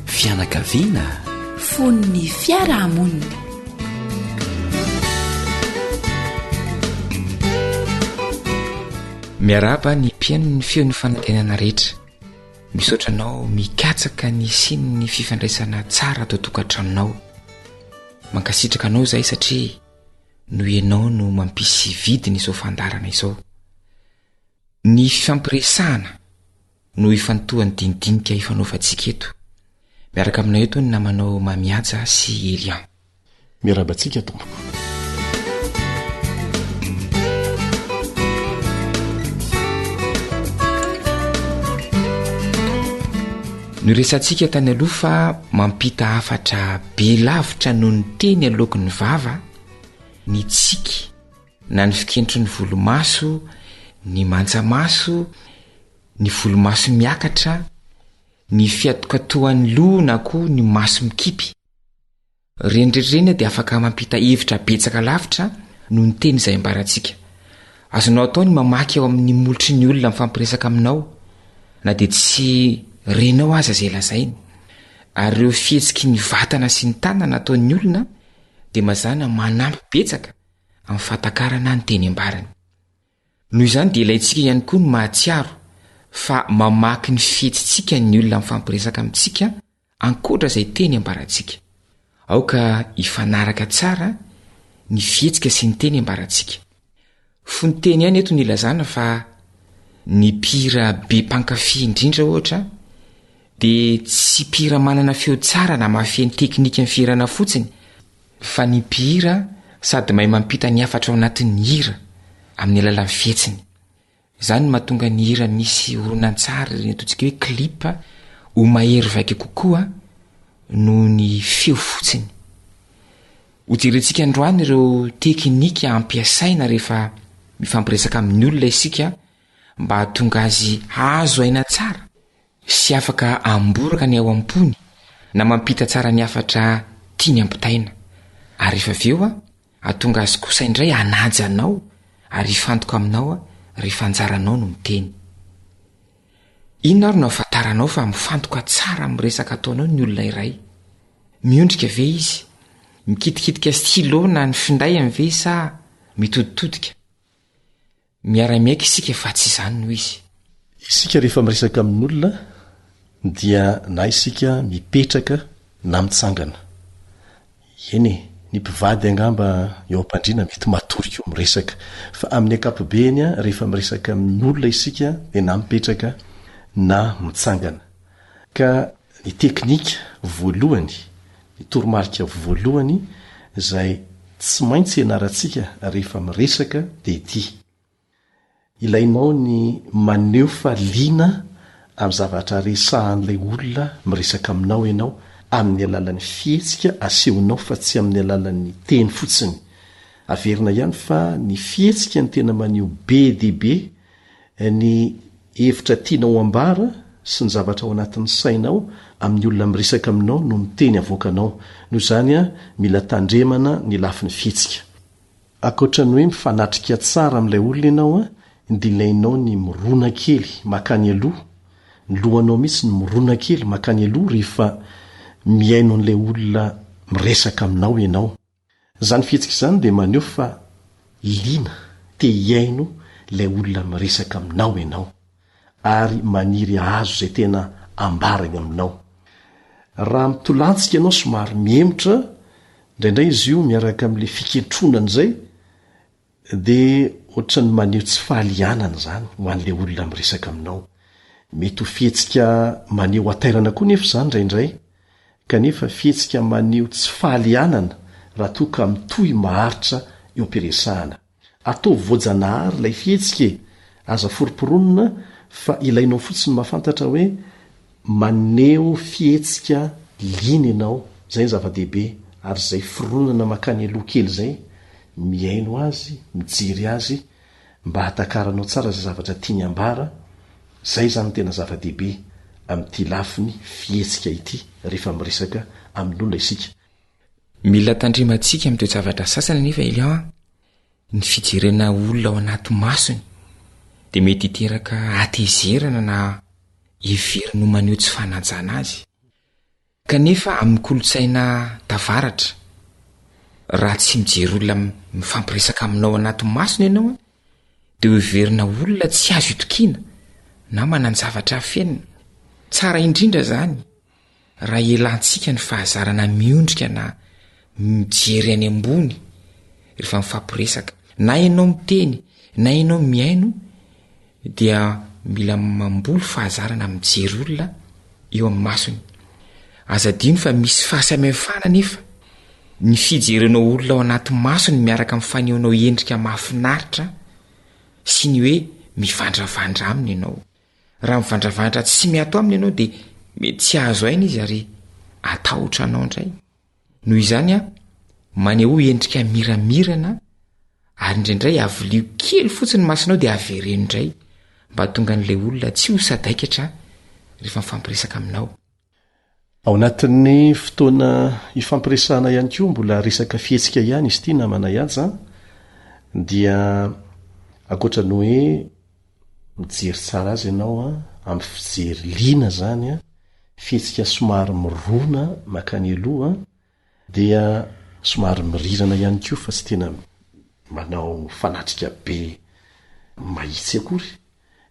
Speaker 5: Fianakaviana.
Speaker 2: Fon'ny fiarahamonina.
Speaker 9: Miarahaba ny mpihaino ny feon'ny fanantenana rehetra. Misaotra anao mikatsaka ny hisian'ny fifandraisana tsara ato an-tokantranonao. Mankasitraka anao izahay satria noho ianao no mampisy vidiny izao fandaharana izao. Ny fifampiresahana no ifantohan'ny dinidinika ifanaovantsika eto. Miaraka aminao eto ny namanao Mamihaja sy Elian.
Speaker 8: Miarahaba antsika tompoko.
Speaker 9: Noresahantsika tany aloha fa mampita hafatra be lavitra noho ny teny aloaky ny vava ny tsiky na ny fikentron'ny volomaso, ny manjamaso, ny volomaso miakatra, ny fiatokatohan'ny loha na koa ny maso mikipy. Ireny rehetra ireny dia afaka mampita hevitra betsaka lavitra noho ny teny izay ambarantsika. Azonao atao ny mamaky ao amin'ny molotry ny olona mifampiresaka aminao, na dia tsy renao aza izay lazainy. Ary ireo fihetsiky ny vatana sy ny tanana ataon'ny olona dia mazàna manampy betsaka amin'ny fahatakarana ny teny ambarany. Noho izany dia ilaintsika ihany koa ny mahatsiaro fa mamaky ny fihetsitsika ny olona mifampiresaka amintsika ankoatra izay teny ambarantsika. Aoka hifanaraka tsara ny fihetsika sy ny teny ambarantsika. Fononteny ihany eto no ilazana fa ny mpihira be mpankafy indrindra ohatra dia tsy mpihira manana feo tsara na mahafehy ny teknikan'ny fihirana fotsiny fa ny mpihira sady mahay mampita ny hafatra ao anatin'ny hira amin'ny alalan'ny fihetsiny. Izany no mahatonga ny hira misy horonantsary ireny ataontsika hoe clip ho mahery vaika kokoa noho ny feo fotsiny. Hojerentsika androany ireo teknika ampiasaina rehefa mifampiresaka amin'ny olona isika mba hahatonga azy hahazo aina tsara sy afaka hamboraka ny ao am-pony na mampita tsara ny hafatra tiany hampitaina. Ary rehefa avy eo, hahatonga azy kosa indray hanaja anao ary hifantoka aminao rehefa anjaranao no miteny. Inona ary no ahafantaranao fa mifantoka tsara amin'ny resaka ataonao ny olona iray? Miondrika ve izy? Mikitikitika stylo na ny finday-ny ve sa mitoditodika? Miara-miaiky isika fa tsy izany no izy.
Speaker 8: Isika rehefa miresaka amin'olona dia na isika mipetraka na mitsangana. Eny e, ny mpivady angamba eo am-pandriana mety matory koa miresaka. Fa amin'ny ankapobeny rehefa miresaka amin'olona isika dia na mipetraka na mitsangana. Ka ny teknika voalohany, ny toromarika voalohany izay tsy maintsy ianarantsika rehefa miresaka dia ity, Ilainao ny maneho fa liana amin'ny zavatra resahan'ilay olona miresaka aminao ianao amin'ny alalan'ny fihetsika asehonao fa tsy amin'ny alalan'ny teny fotsiny. Averina ihany fa ny fihetsika no tena maneho be dia be ny hevitra tianao ambara sy ny zavatra ao anatin'ny sainao amin'ny olona miresaka aminao noho ny teny avoakanao. Noho izany, mila tandremana ny lafiny fihetsika. Ankoatra ny hoe mifanatrika tsara amin'ilay olona ianao dia ilainao ny mirona kely makany aloha, ny lohanao mihitsy no mirona kely makany aloha rehefa mihaino an'ilay olona miresaka aminao ianao. Izany fihetsika izany dia maneho fa liana te hihaino ilay olona miresaka aminao ianao, ary maniry hahazo izay tena ambarany aminao. Raha mitolantsika ianao somary mihemotra, indraindray izy io miaraka amin'ilay fikentronana izay, Dia ohatran'ny maneho tsy fahalianana izany ho an'ilay olona miresaka aminao. Mety ho fihetsika maneho hatairana koa nefa izany indraindray, kanefa fihetsika maneho tsy fahalianana raha toa ka mitohy maharitra eo am-piresahana. Ataovy voajanahary ilay fihetsika e! Aza foromporonina fa ilainao fotsiny mahafantatra hoe Maneho fihetsika liana ianao, izay ny zava-dehibe, ary izay fironana mankany aloha kely izay, mihaino azy, mijery azy, mba hahatakaranao tsara izay zavatra tiany hambara, izay izany no tena zava-dehibe amin'ity lafiny fihetsika ity rehefa miresaka amin'olona isika.
Speaker 9: Mila tandremantsika amin'ny toe-javatra sasany anefa Elian a! Ny fijerena olona ao anaty masony dia mety hiteraka hatezerana na heveriny ho maneho tsy fanajana azy. Kanefa amin'ny kolontsaina tavaratra, raha tsy mijery olona mifampiresaka aminao anaty masony ianao dia ho heverina olona tsy azo itokiana na manan-javatra afenina. Tsara indrindra izany Raha elantsika ny fahazarana miondrika na mijery any ambony rehefa mifampiresaka, na ianao miteny na ianao mihaino dia mila mamboly fahazarana mijery olona eo amin'ny masony. Aza adino fa misy fahasamihafana anefa ny fijerenao olona ao anaty masony miaraka amin'ny fanehoanao endrika mahafinaritra sy ny hoe mivandravandra aminy ianao. Raha mivandravandra tsy miato aminy ianao dia mety tsy hahazo aina izy ary hatahotra anao indray. Noho izany an, manehoa endrika miramirana ary indraindray avilio kely fotsiny ny masonao dia avereno indray mba hahatonga an'ilay olona tsy ho sadaikatra rehefa mifampiresaka aminao.
Speaker 8: Ao anatin'ny fotoana ifampiresahana ihany koa, mbola resaka fihetsika ihany izy ity namana Ihaja an, dia ankoatra ny hoe mijery tsara azy ianao an, amin'ny fijery liana izany an, fihetsika somary mirona mankany aloha an, dia somary mirirana ihany koa fa tsy tena manao fanatrika be mahitsy akory.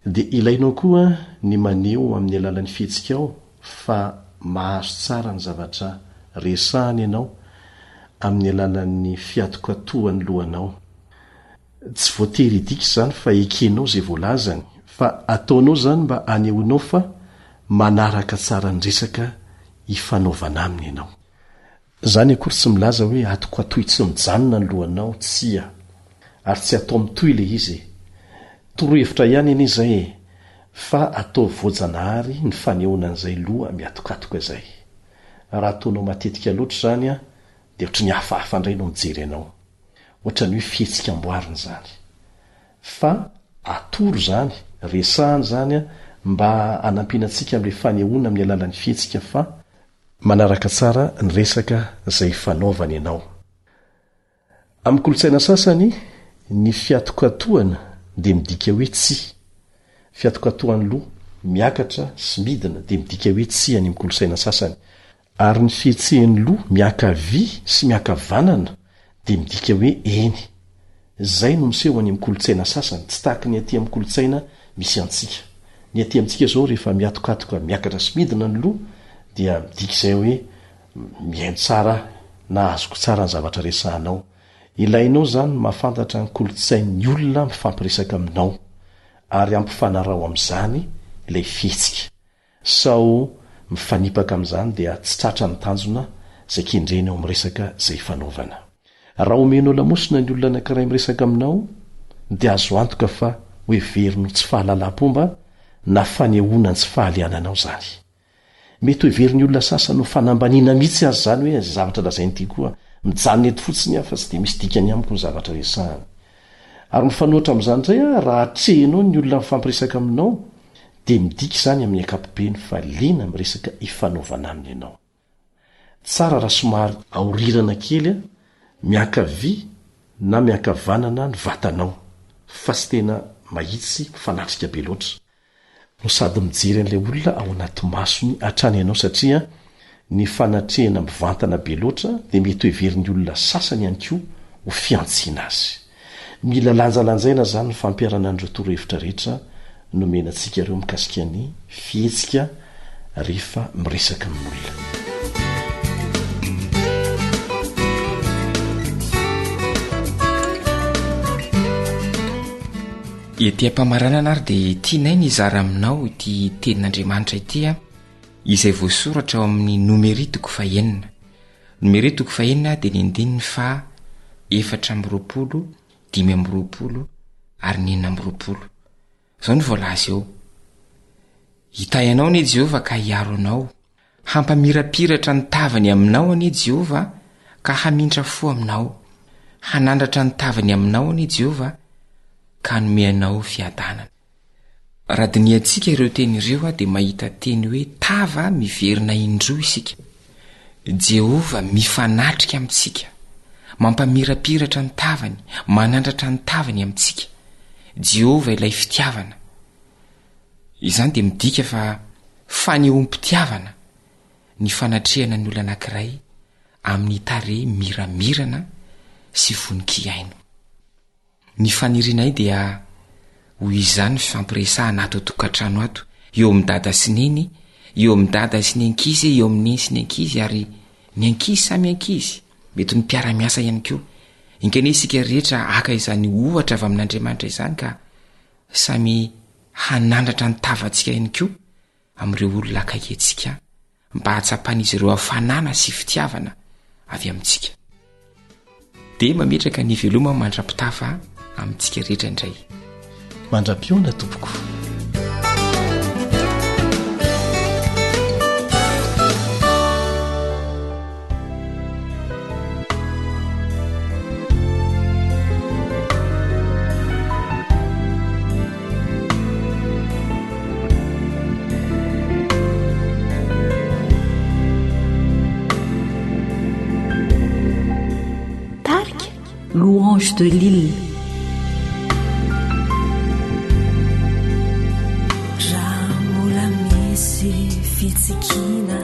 Speaker 8: Dia ilainao koa ny maneho amin'ny alalan'ny fihetsikao fa mahazo tsara ny zavatra resahany ianao amin'ny alalan'ny fiatokatohan'ny lohanao. Tsy voatery hidika izany fa ekenao izay voalazany, fa ataonao izany mba hanehoanao fa manaraka tsara ny resaka ifanaovana aminy ianao. Izany akory tsy milaza hoe atokatoy tsy mijanona ny lohanao, tsia. Ary tsy atao mitohy ilay izy e. Torohevitra ihany anie izay e, fa ataovy voajanahary ny fanehoana an'izay loha mihatokatoka izay. Raha ataonao matetika loatra izany an, dia ohatry ny hafahafa indray no mijery anao. Ohatran'ny hoe fihetsika amboarina izany. Fa atoro izany, resahana izany an, mba hanampiana antsika amin'ilay fanehoana amin'ny alalan'ny fihetsika fa manaraka tsara ny resaka izay ifanaovana ianao. Amin'ny kolontsaina sasany, ny fiatokatohana dia midika hoe tsia. Fiatokatohan'ny loha miakatra sy midina dia midika hoe tsia any amin'ny kolontsaina sasany. Ary ny fihetsehan'ny loha miankavia sy miankavanana dia midika hoe eny. Izay no miseho any amin'ny kolontsaina sasany, tsy tahaka ny aty amin'ny kolontsaina misy antsika. Ny aty amintsika izao rehefa miatokatoka miakatra sy midina ny loha dia midika izay hoe Mihaino tsara aho na azoko tsara ny zavatra resahanao. Ilainao izany ny mahafantatra ny kolontsain'ny olona mifampiresaka aminao, ary ampifanaraho amin'izany ilay fihetsika. Sao mifanipaka amin'izany dia tsy tratra ny tanjona izay kendrena eo amin'ny resaka izay ifanaovana. Raha omenao lamosina ny olona anankiray miresaka aminao dia azo antoka fa hoheveriny ho tsy fahalalam-pomba na fanehoana ny tsy fahaliananao izany. Mety ho heverin'ny olona sasany ho fanambaniana mihitsy aza izany hoe izay zavatra lazainy ity koa mijanona eto fotsiny aho fa tsy dia misy dikany amiko ny zavatra resahany. Ary mifanohitra amin'izany indray aho, raha atrehinao ny olona mifampiresaka aminao dia midika izany amin'ny ankapobeny fa liana amin'ny resaka ifanaovana aminy ianao. Tsara raha somary aorirana kely miankavia na miankavanana ny vatanao fa tsy tena mahitsy mifanatrika be loatra. No sady mijery an'ilay olona ao anaty masony hatrany ianao satria ny fanatrehana mivantana be loatra dia mety ho heverin'ny olona sasany ihany koa ho fihantsiana azy. Mila lanjalanjaina izany ny fampiharana an'ireo torohevitra rehetra nomena antsika ireo mikasika ny fihetsika rehefa miresaka amin'olona.
Speaker 9: Ety am-pamaranana ary dia tianay ny hizara aminao ity tenin'Andriamanitra ity izay voasoratra ao amin'ny Nomery toko fahenina. Nomery toko fahenina dia ny andininy faha 24, 25 ary ny 26. Izao no voalaza eo, Hitahy anao anie Jehovah ka hiaro anao. Hampamirapiratra ny tavany aminao anie Jehovah ka hamindra fo aminao. Hanandratra ny tavany aminao anie Jehovah ka hanome anao fiadanana. Raha dinihantsika ireo teny ireo dia mahita teny hoe tava miverina indroa isika. Jehovah mifanatrika amintsika, mampamirapiratra ny tavany, manandratra ny tavany amintsika. Jehovah ilay fitiavana. Izany dia midika fa fanehoam-pitiavana ny fanatrehana ny olona anankiray amin'ny tarehy miramirana sy vonon-kihaino. Ny fanirianay dia ho izany fifampiresahana ato an-tokantrano ato, eo amin'i dada sy neny, eo amin'i dada sy ny ankizy, eo amin'i neny sy ny ankizy ary ny ankizy samy ankizy, mety ho ny mpiara-miasa ihany koa. Enga anie isika rehetra haka izany ohatra avy amin'Andriamanitra izany ka samy hanandratra ny tavantsika ihany koa amin'ireo olona akaiky antsika mba hahatsapan'izy ireo hafanana sy fitiavana avy amintsika. Dia mametraka ny veloma mandra-pitafa amintsika rehetra indray.
Speaker 8: Mandra-pihaona tompoko.
Speaker 7: Tarika Louange de Lille.
Speaker 3: Raha mbola misy fitsikiana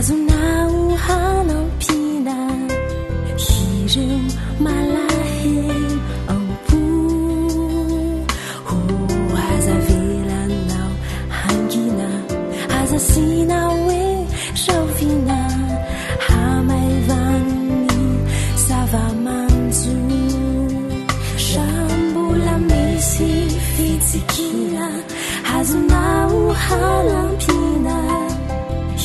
Speaker 3: Azonao hanampiana ireo malahelo am-po. Ho aza avelanao hangina, aza asiana hoe rahoviana, hamaivano ny zava-manjo. Raha mbola misy fitsikiana. Azonao hanampiana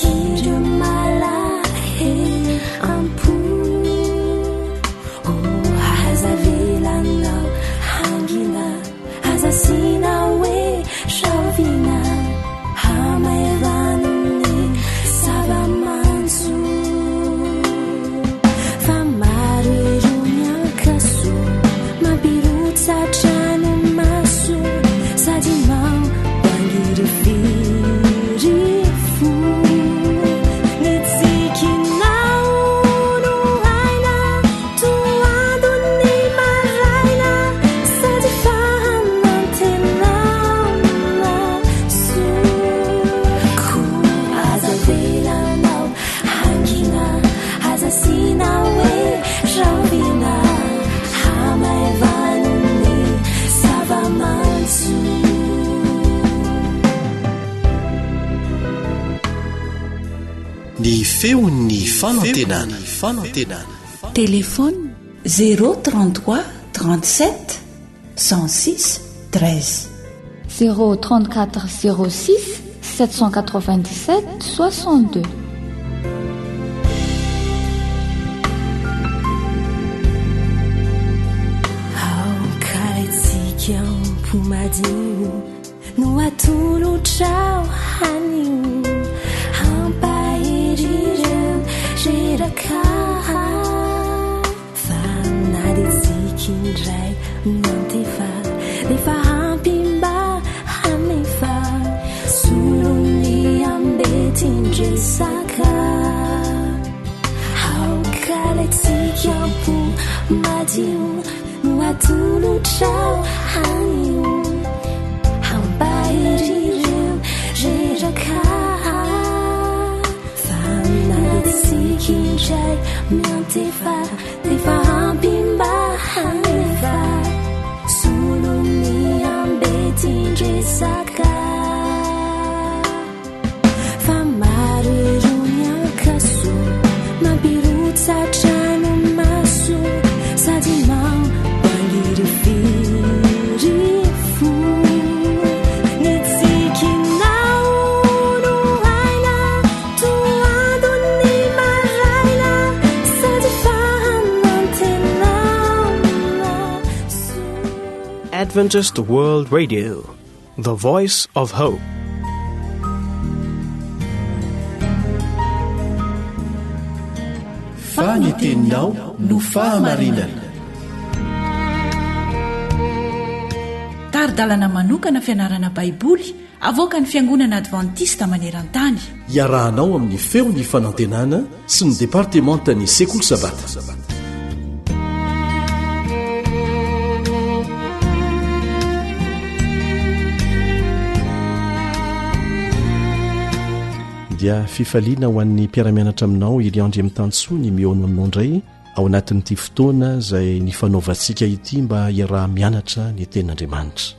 Speaker 3: ireo malahelo am-po. Oh, aza avelanao hangina, aza asiana.
Speaker 8: Ny feon'ny fanantenana. Fanantenana.
Speaker 2: Téléphone 033 37 106 13.
Speaker 10: 034 06 797 62.
Speaker 3: Aoka ilay tsiky am-po madio no atolotrao anio hampahery ireo reraka fa na dia tsiky indray miantefa rehefa ampy mba hanefa solon'ny ambetin-dresaka aoka ilay tsiky am-po madio no atolotrao anio hampahery ireo reraka fa na dia tsiky indray miantefa Efa ampy mba hanefa solon'ny ambetin-dresaka Fa maro irony ankaso mampirotsa-trano maso sady mampangirifiry fo Ny tsikinao no aina
Speaker 11: Adventist World Radio, the voice of hope.
Speaker 8: Fa ny teninao no fahamarinana.
Speaker 2: Tari-dalana manokana fianarana Baiboly Avoakan'ny Fiangonana Advantista maneran-tany.
Speaker 8: Iarahanao amin'ny Feon'ny Fanantenana sy ny Departemantan'ny Sekoly Sabata. Dia fifaliana ho an'ny mpiara-mianatra aminao Elion Andriamitansoa ny mihaona aminao indray ao anatin'ity fotoana izay nifanaovantsika ity mba hiaraha-mianatra ny tenin'Andriamanitra.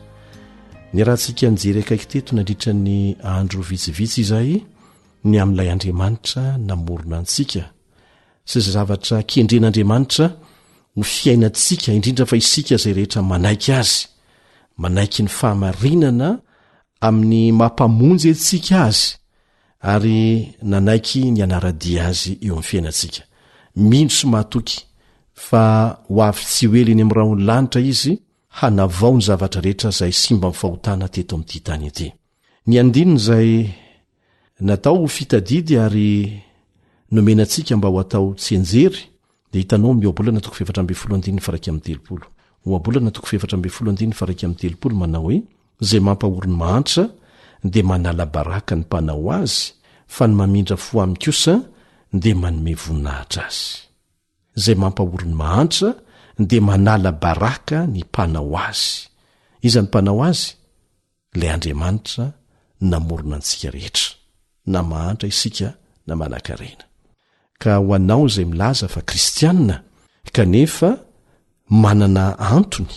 Speaker 8: Niarahantsika nijery akaiky teto nandritra ny andro vitsivitsy izay ny amin'ilay Andriamanitra namorona antsika sy izay zavatra kendren'Andriamanitra ho fiainantsika, indrindra fa isika izay rehetra manaiky Azy, manaiky ny fahamarinana amin'ny maha Mpamonjy antsika Azy ary nanaiky ny hanara-dia Azy eo amin'ny fiainantsika. Mino sy mahatoky fa ho avy tsy ho ela eny amin'ny rahon'ny lanitra Izy hanavao ny zavatra rehetra izay simban'ny fahotana teto amin'ity tany ity. Ny andininy izay natao ho fitadidy ary nomena antsika mba ho atao tsianjery dia hitanao amin'ny Ohabolana toko faha-14 andininy faha-31. Ohabolana toko faha-14 andininy faha-31 manao hoe, Izay mampahory ny mahantra dia manala baraka ny mpanao azy, fa ny mamindra fo aminy kosa dia manome voninahitra azy. Izay mampahory ny mahantra dia manala baraka ny mpanao azy. Iza ny mpanao azy? Ilay Andriamanitra namorona antsika rehetra, na mahantra isika na manankarena. Ka ho anao izay milaza fa kristiana kanefa manana antony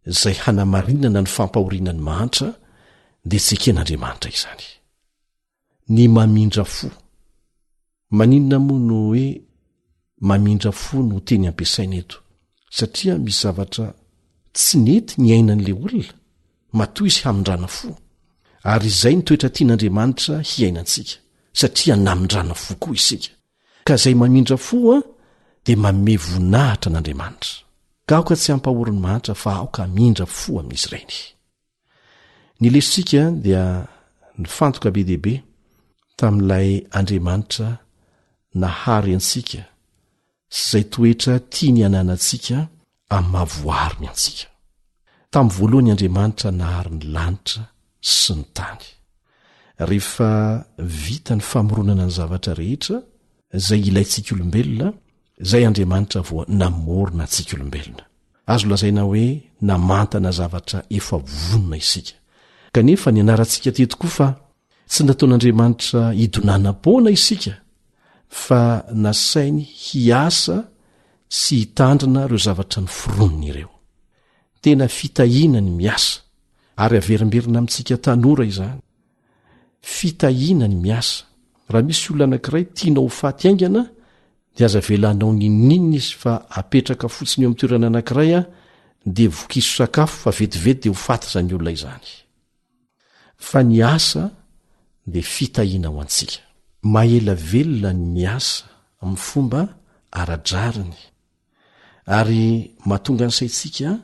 Speaker 8: izay hanamarinana ny fampahoriana ny mahantra dia tsy eken'Andriamanitra izany. Ny mamindra fo. Maninona moa no hoe mamindra fo no teny ampiasaina eto? Satria misy zavatra tsy nety niainan'ilay olona, matoa izy hamindrana fo. Ary izay ny toetra tian'Andriamanitra hiainantsika, satria namindrana fo koa isika. Ka izay mamindra fo dia manome voninahitra an'Andriamanitra. Ka aoka tsy hampahory ny mahantra fa aoka hamindra fo amin'izy ireny. Ny lesontsika dia nifantoka be dia be tamin'ilay Andriamanitra nahary antsika sy izay toetra tiany hananantsika amin'ny maha voariny antsika. Tamin'ny voalohany Andriamanitra nahary ny lanitra sy ny tany. Rehefa vita ny famoronana ny zavatra rehetra izay ilaintsika olombelona, izay Andriamanitra vao namorona antsika olombelona. Azo lazaina hoe namantana zavatra efa vonona isika. Kanefa nianarantsika teto koa fa tsy nataon'Andriamanitra hidonanam-poana isika fa nasainy hiasa sy hitandrina ireo zavatra noforoniny ireo. Tena fitahiana ny miasa, ary averimberina amintsika tanora izany. Fitahiana ny miasa. Raha misy olona anankiray tianao ho faty haingana dia aza avela hanao n'inon'inona izy fa apetraka fotsiny eo amin'ny toerana anankiray dia vokiso sakafo fa vetivety dia ho faty izany olona izany. Fa ny asa dia fitahiana ho antsika. Mahela velona ny miasa amin'ny fomba ara-drariny ary mahatonga ny saintsika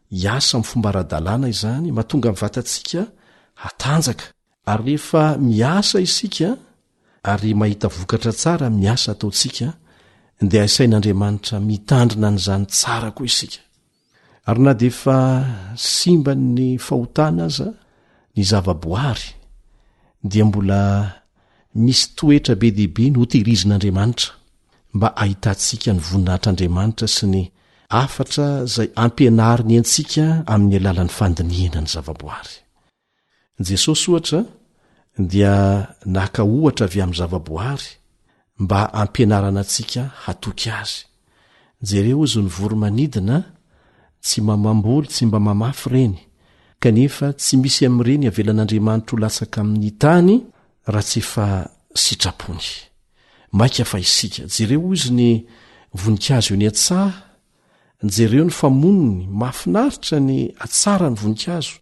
Speaker 8: hiasa amin'ny fomba ara-dalàna izany, mahatonga ny vatantsika hatanjaka. Ary rehefa miasa isika ary mahita vokatra tsara amin'ny asa ataontsika dia asain'Andriamanitra mitandrina an'izany tsara koa isika. Ary na dia efa simban'ny fahotana aza ny zavaboary dia mbola misy toetra be dia be notehirizin'Andriamanitra mba hahitantsika ny voninahitr'Andriamanitra sy ny hafatra izay ampianariny antsika amin'ny alalan'ny fandinihana ny zavaboary. Jesosy, ohatra, dia naka ohatra avy amin'ny zavaboary mba hampianarana antsika hatoky azy. Jereo hozy ny voro-manidina, tsy mba mamboly, tsy mba mamafy ireny, kanefa tsy misy amin'ireny avelan'Andriamanitra ho latsaka amin'ny tany raha tsy efa sitrapony. Mainka fa isika. Jereo hozy ny voninkazo eny an-tsaha, Jereo ny famonony, mahafinaritra ny hatsaran'ny voninkazo,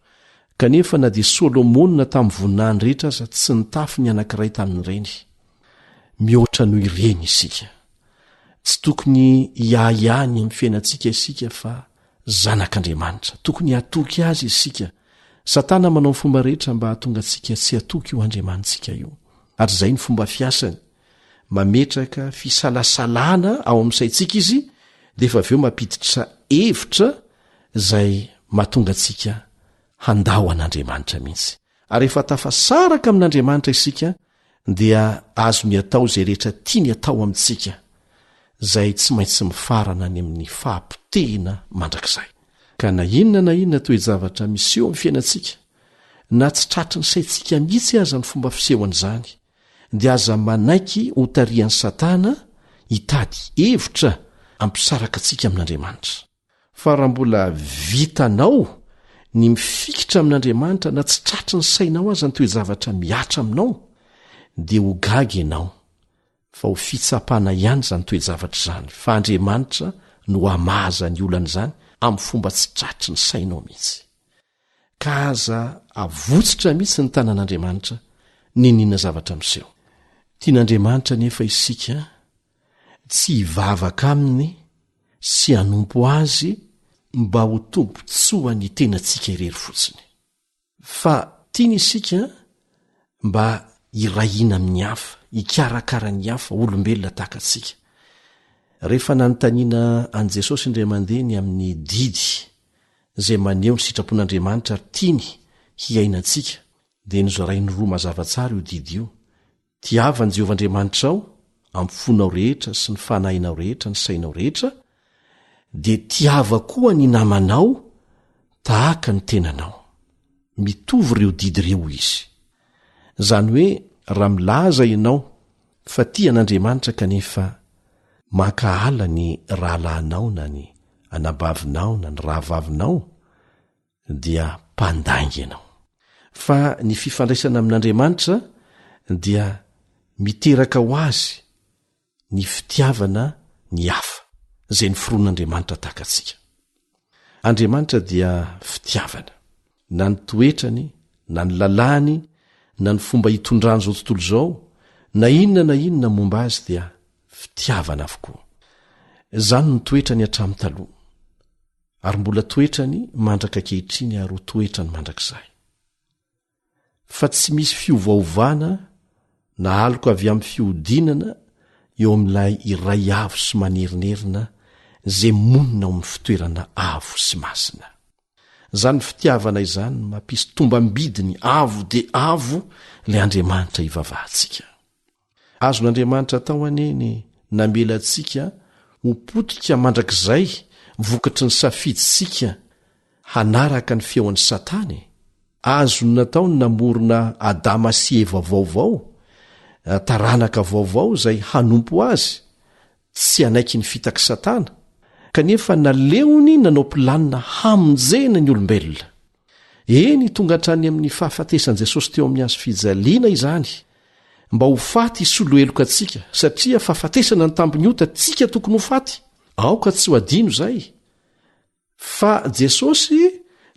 Speaker 8: kanefa na dia Solomona tamin'ny voninahiny rehetra aza tsy nitafy ny anankiray tamin'ireny. Mihoatra noho ireny isika. Tsy tokony hiahiahy ny amin'ny fiainantsika isika fa zanak'Andriamanitra. Tokony hatoky azy isika. Satana manao ny fomba rehetra mba hahatonga antsika tsy hatoky io Andriamanitsika io. Ary izay ny fomba fiasany. Mametraka fisalasalana ao amin'ny saintsika izy dia efa avy eo mampiditra hevitra izay mahatonga antsika handao an'Andriamanitra mihitsy. Ary rehefa tafasaraka amin'Andriamanitra isika dia azony atao izay rehetra tiany atao amintsika, izay tsy maintsy mifarana any amin'ny fahapotehina mandrakizay. Ka na inona na inona toe-javatra miseho amin'ny fiainantsika, na tsy tratry ny saintsika mihitsy aza ny fomba fisehoan'izany, dia aza manaiky hotarihan'i Satana hitady hevitra hampisaraka antsika amin'Andriamanitra. Fa raha mbola vitanao ny mifikitra amin'Andriamanitra na tsy tratry ny sainao aza ny toe-javatra mihatra aminao, dia ho gaga ianao fa ho fitsapana ihany izany toe-javatra izany, fa Andriamanitra no hamaha izany olana izany amin'ny fomba tsy tratry ny sainao mihitsy. Ka aza avotsitra mihitsy ny tanan'Andriamanitra n'inon'inona zavatra miseho. Tian'Andriamanitra anefa isika tsy hivavaka aminy sy hanompo azy mba ho tombontsoan'ny tenantsika irery fotsiny. Fa tiany isika mba hiray hina amin'ny hafa, hikarakara ny hafa, olombelona tahaka antsika. Rehefa nanontaniana an'i Jesosy indray mandeha ny amin'ny didy izay maneho ny sitrapon'Andriamanitra ary tiany hiaina antsika, dia nozarainy roa mazava tsara io didy io, Tiava an'i Jehovah Andriamanitrao amin'ny fonao rehetra sy ny fanahinao rehetra, ny sainao rehetra, dia tiava koa ny namanao tahaka ny tenanao. Mitovy ireo didy ireo, hoy izy. Izany hoe raha milaza ianao fa tia an'Andriamanitra kanefa mankahala ny rahalahinao na ny anabavinao na ny rahavavinao dia mpandainga ianao. Fa ny fifandraisana amin'Andriamanitra dia miteraka ho azy ny fitiavana ny hafa izay noforon'Andriamanitra tahaka antsika. Andriamanitra dia fitiavana. Na ny toetrany, na ny lalàny, na ny fomba hitondrany izao tontolo izao, na inona na inona momba azy dia fitiavana avokoa. Izany no toetrany hatramin'ny taloha, ary mbola toetrany mandraka ankehitriny ary ho toetrany mandrakizay. Fa tsy misy fiovaovana na aloka avy amin'ny fihodinana eo amin'ilay Iray Avo sy Manerinerina izay monina ao amin'ny fitoerana avo sy masina. Izany fitiavana izany no mampisy tombam-bidiny avo dia avo ilay Andriamanitra ivavahantsika. Azon'Andriamanitra atao anie ny namela antsika ho potika mandrakizay vokatry ny safidintsika hanaraka ny feon'i Satana e! Azony natao ny namorona Adama sy Eva vaovao, taranaka vaovao izay hanompo azy, tsy hanaiky ny fitak'i Satana, kanefa naleony nanao planina hamonjena ny olombelona. Eny, tonga hatrany amin'ny fahafatesan'i Jesosy teo amin'ny hazo fijaliana izany. mba ho faty hisolo heloka antsika, satria fahafatesana ny tambin'ny ota, tsika tokony ho faty. Aoka tsy ho adino izay. Fa Jesosy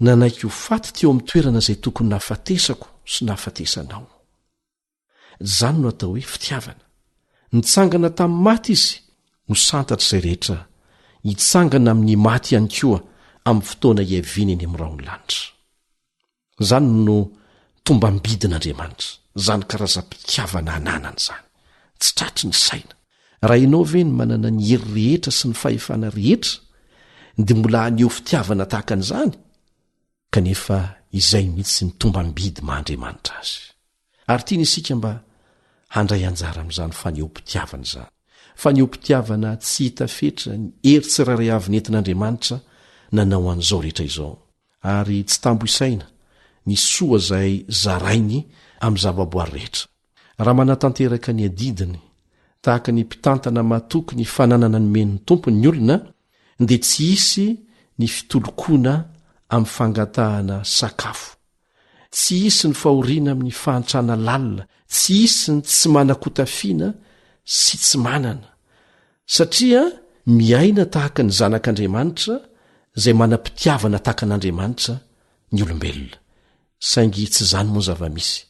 Speaker 8: nanaiky ho faty teo amin'ny toerana izay tokony nahafatesako sy nahafatesanao. Izany no atao hoe fitiavana. Nitsangana tamin'ny maty Izy ho santatr'izay rehetra hitsangana amin'ny maty ihany koa amin'ny fotoana hiaviany eny amin'ny rahon'ny lanitra. Izany no tombam-bidin'Andriamanitra, izany karazam-pitiavana ananany izany. Tsy tratry ny saina. Raha ianao ve ny manana ny hery rehetra sy ny fahefana rehetra dia mbola haneho fitiavana tahaka an'izany? Kanefa izay mihitsy ny tombam-bidy maha Andriamanitra azy. Ary tiany isika mba handray anjara amin'izany fanehoam-pitiavana izany. Fanehoam-pitiavana tsy hita fetra ny hery tsirairay avy nentin'Andriamanitra nanao an'izao rehetra izao. Ary tsy tambo isaina ny soa izay zarainy amin'ny zavaboary rehetra. Raha manatanteraka ny adidiny tahaka ny mpitantana matoky ny fananana nomen'ny Tompony ny olona, dia tsy hisy ny fitolokoana amin'ny fangatahana sakafo, tsy hisy ny fahoriana amin'ny fahantrana lalina, tsy hisy ny tsy manan-kotafiana sy tsy manana, satria miaina tahaka ny zanak'Andriamanitra izay manam-pitiavana tahaka an'Andriamanitra ny olombelona. Saingy tsy izany moa ny zava-misy.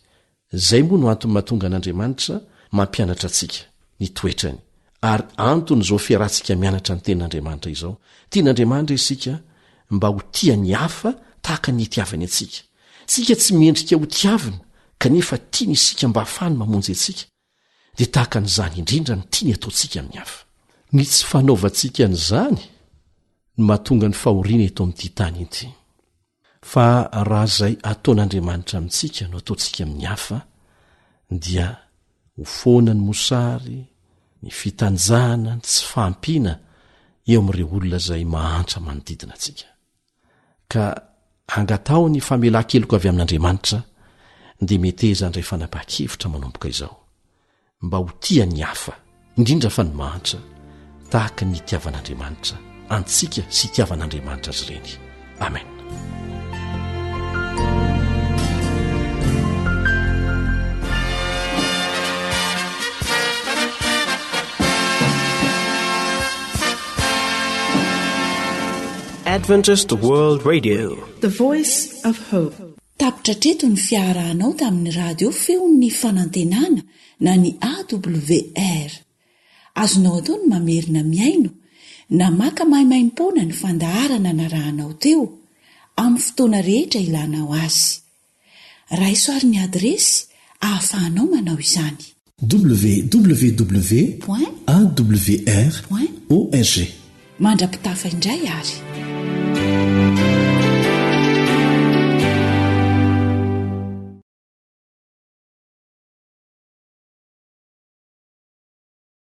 Speaker 8: Izay moa no antony mahatonga an'Andriamanitra mampianatra antsika ny toetrany, ary anton'izao fiarahantsika mianatra ny Tenin'Andriamanitra izao. Tian'Andriamanitra isika mba ho tia ny hafa tahaka ny itiavany antsika. Tsika tsy mendrika ho tiavina, kanefa tiany isika mba hahafahany mamonjy antsika. Dia tahaka an'izany indrindra no tiany hataontsika amin'ny hafa. Ny tsy fanaovantsika an'izany no mahatonga ny fahoriana eto amin'ity tany ity. Fa raha izay ataon'Andriamanitra amintsika no ataontsika amin'ny hafa, dia ho foana ny mosary, ny fitanjahana, ny tsy fahampiana eo amin'ireo olona izay mahantra manodidina antsika. Ka angataho ny famelan-keloka avy amin'Andriamanitra, dia meteza handray fanapahan-kevitra manomboka izao. mba ho tia ny hafa, indrindra fa ny mahantra, tahaka ny itiavan'Andriamanitra antsika sy itiavan'Andriamanitra azy ireny. Amen.
Speaker 11: Adventist World Radio.
Speaker 2: The Voice of Hope. Tapitra hatreto ny fiarahanao tamin'ny radio feon'ny fanantenana na ny AWR. Azonao atao ny mamerina mihaino na maka maimaimpoana ny fandaharana narahanao teo, amin'ny fotoana rehetra ilanao azy. Raiso ary ny adiresy ahafahanao manao izany.
Speaker 8: www. Point. AWR.
Speaker 2: Point.
Speaker 8: ORG.
Speaker 2: Mandra-pitafa indray ary.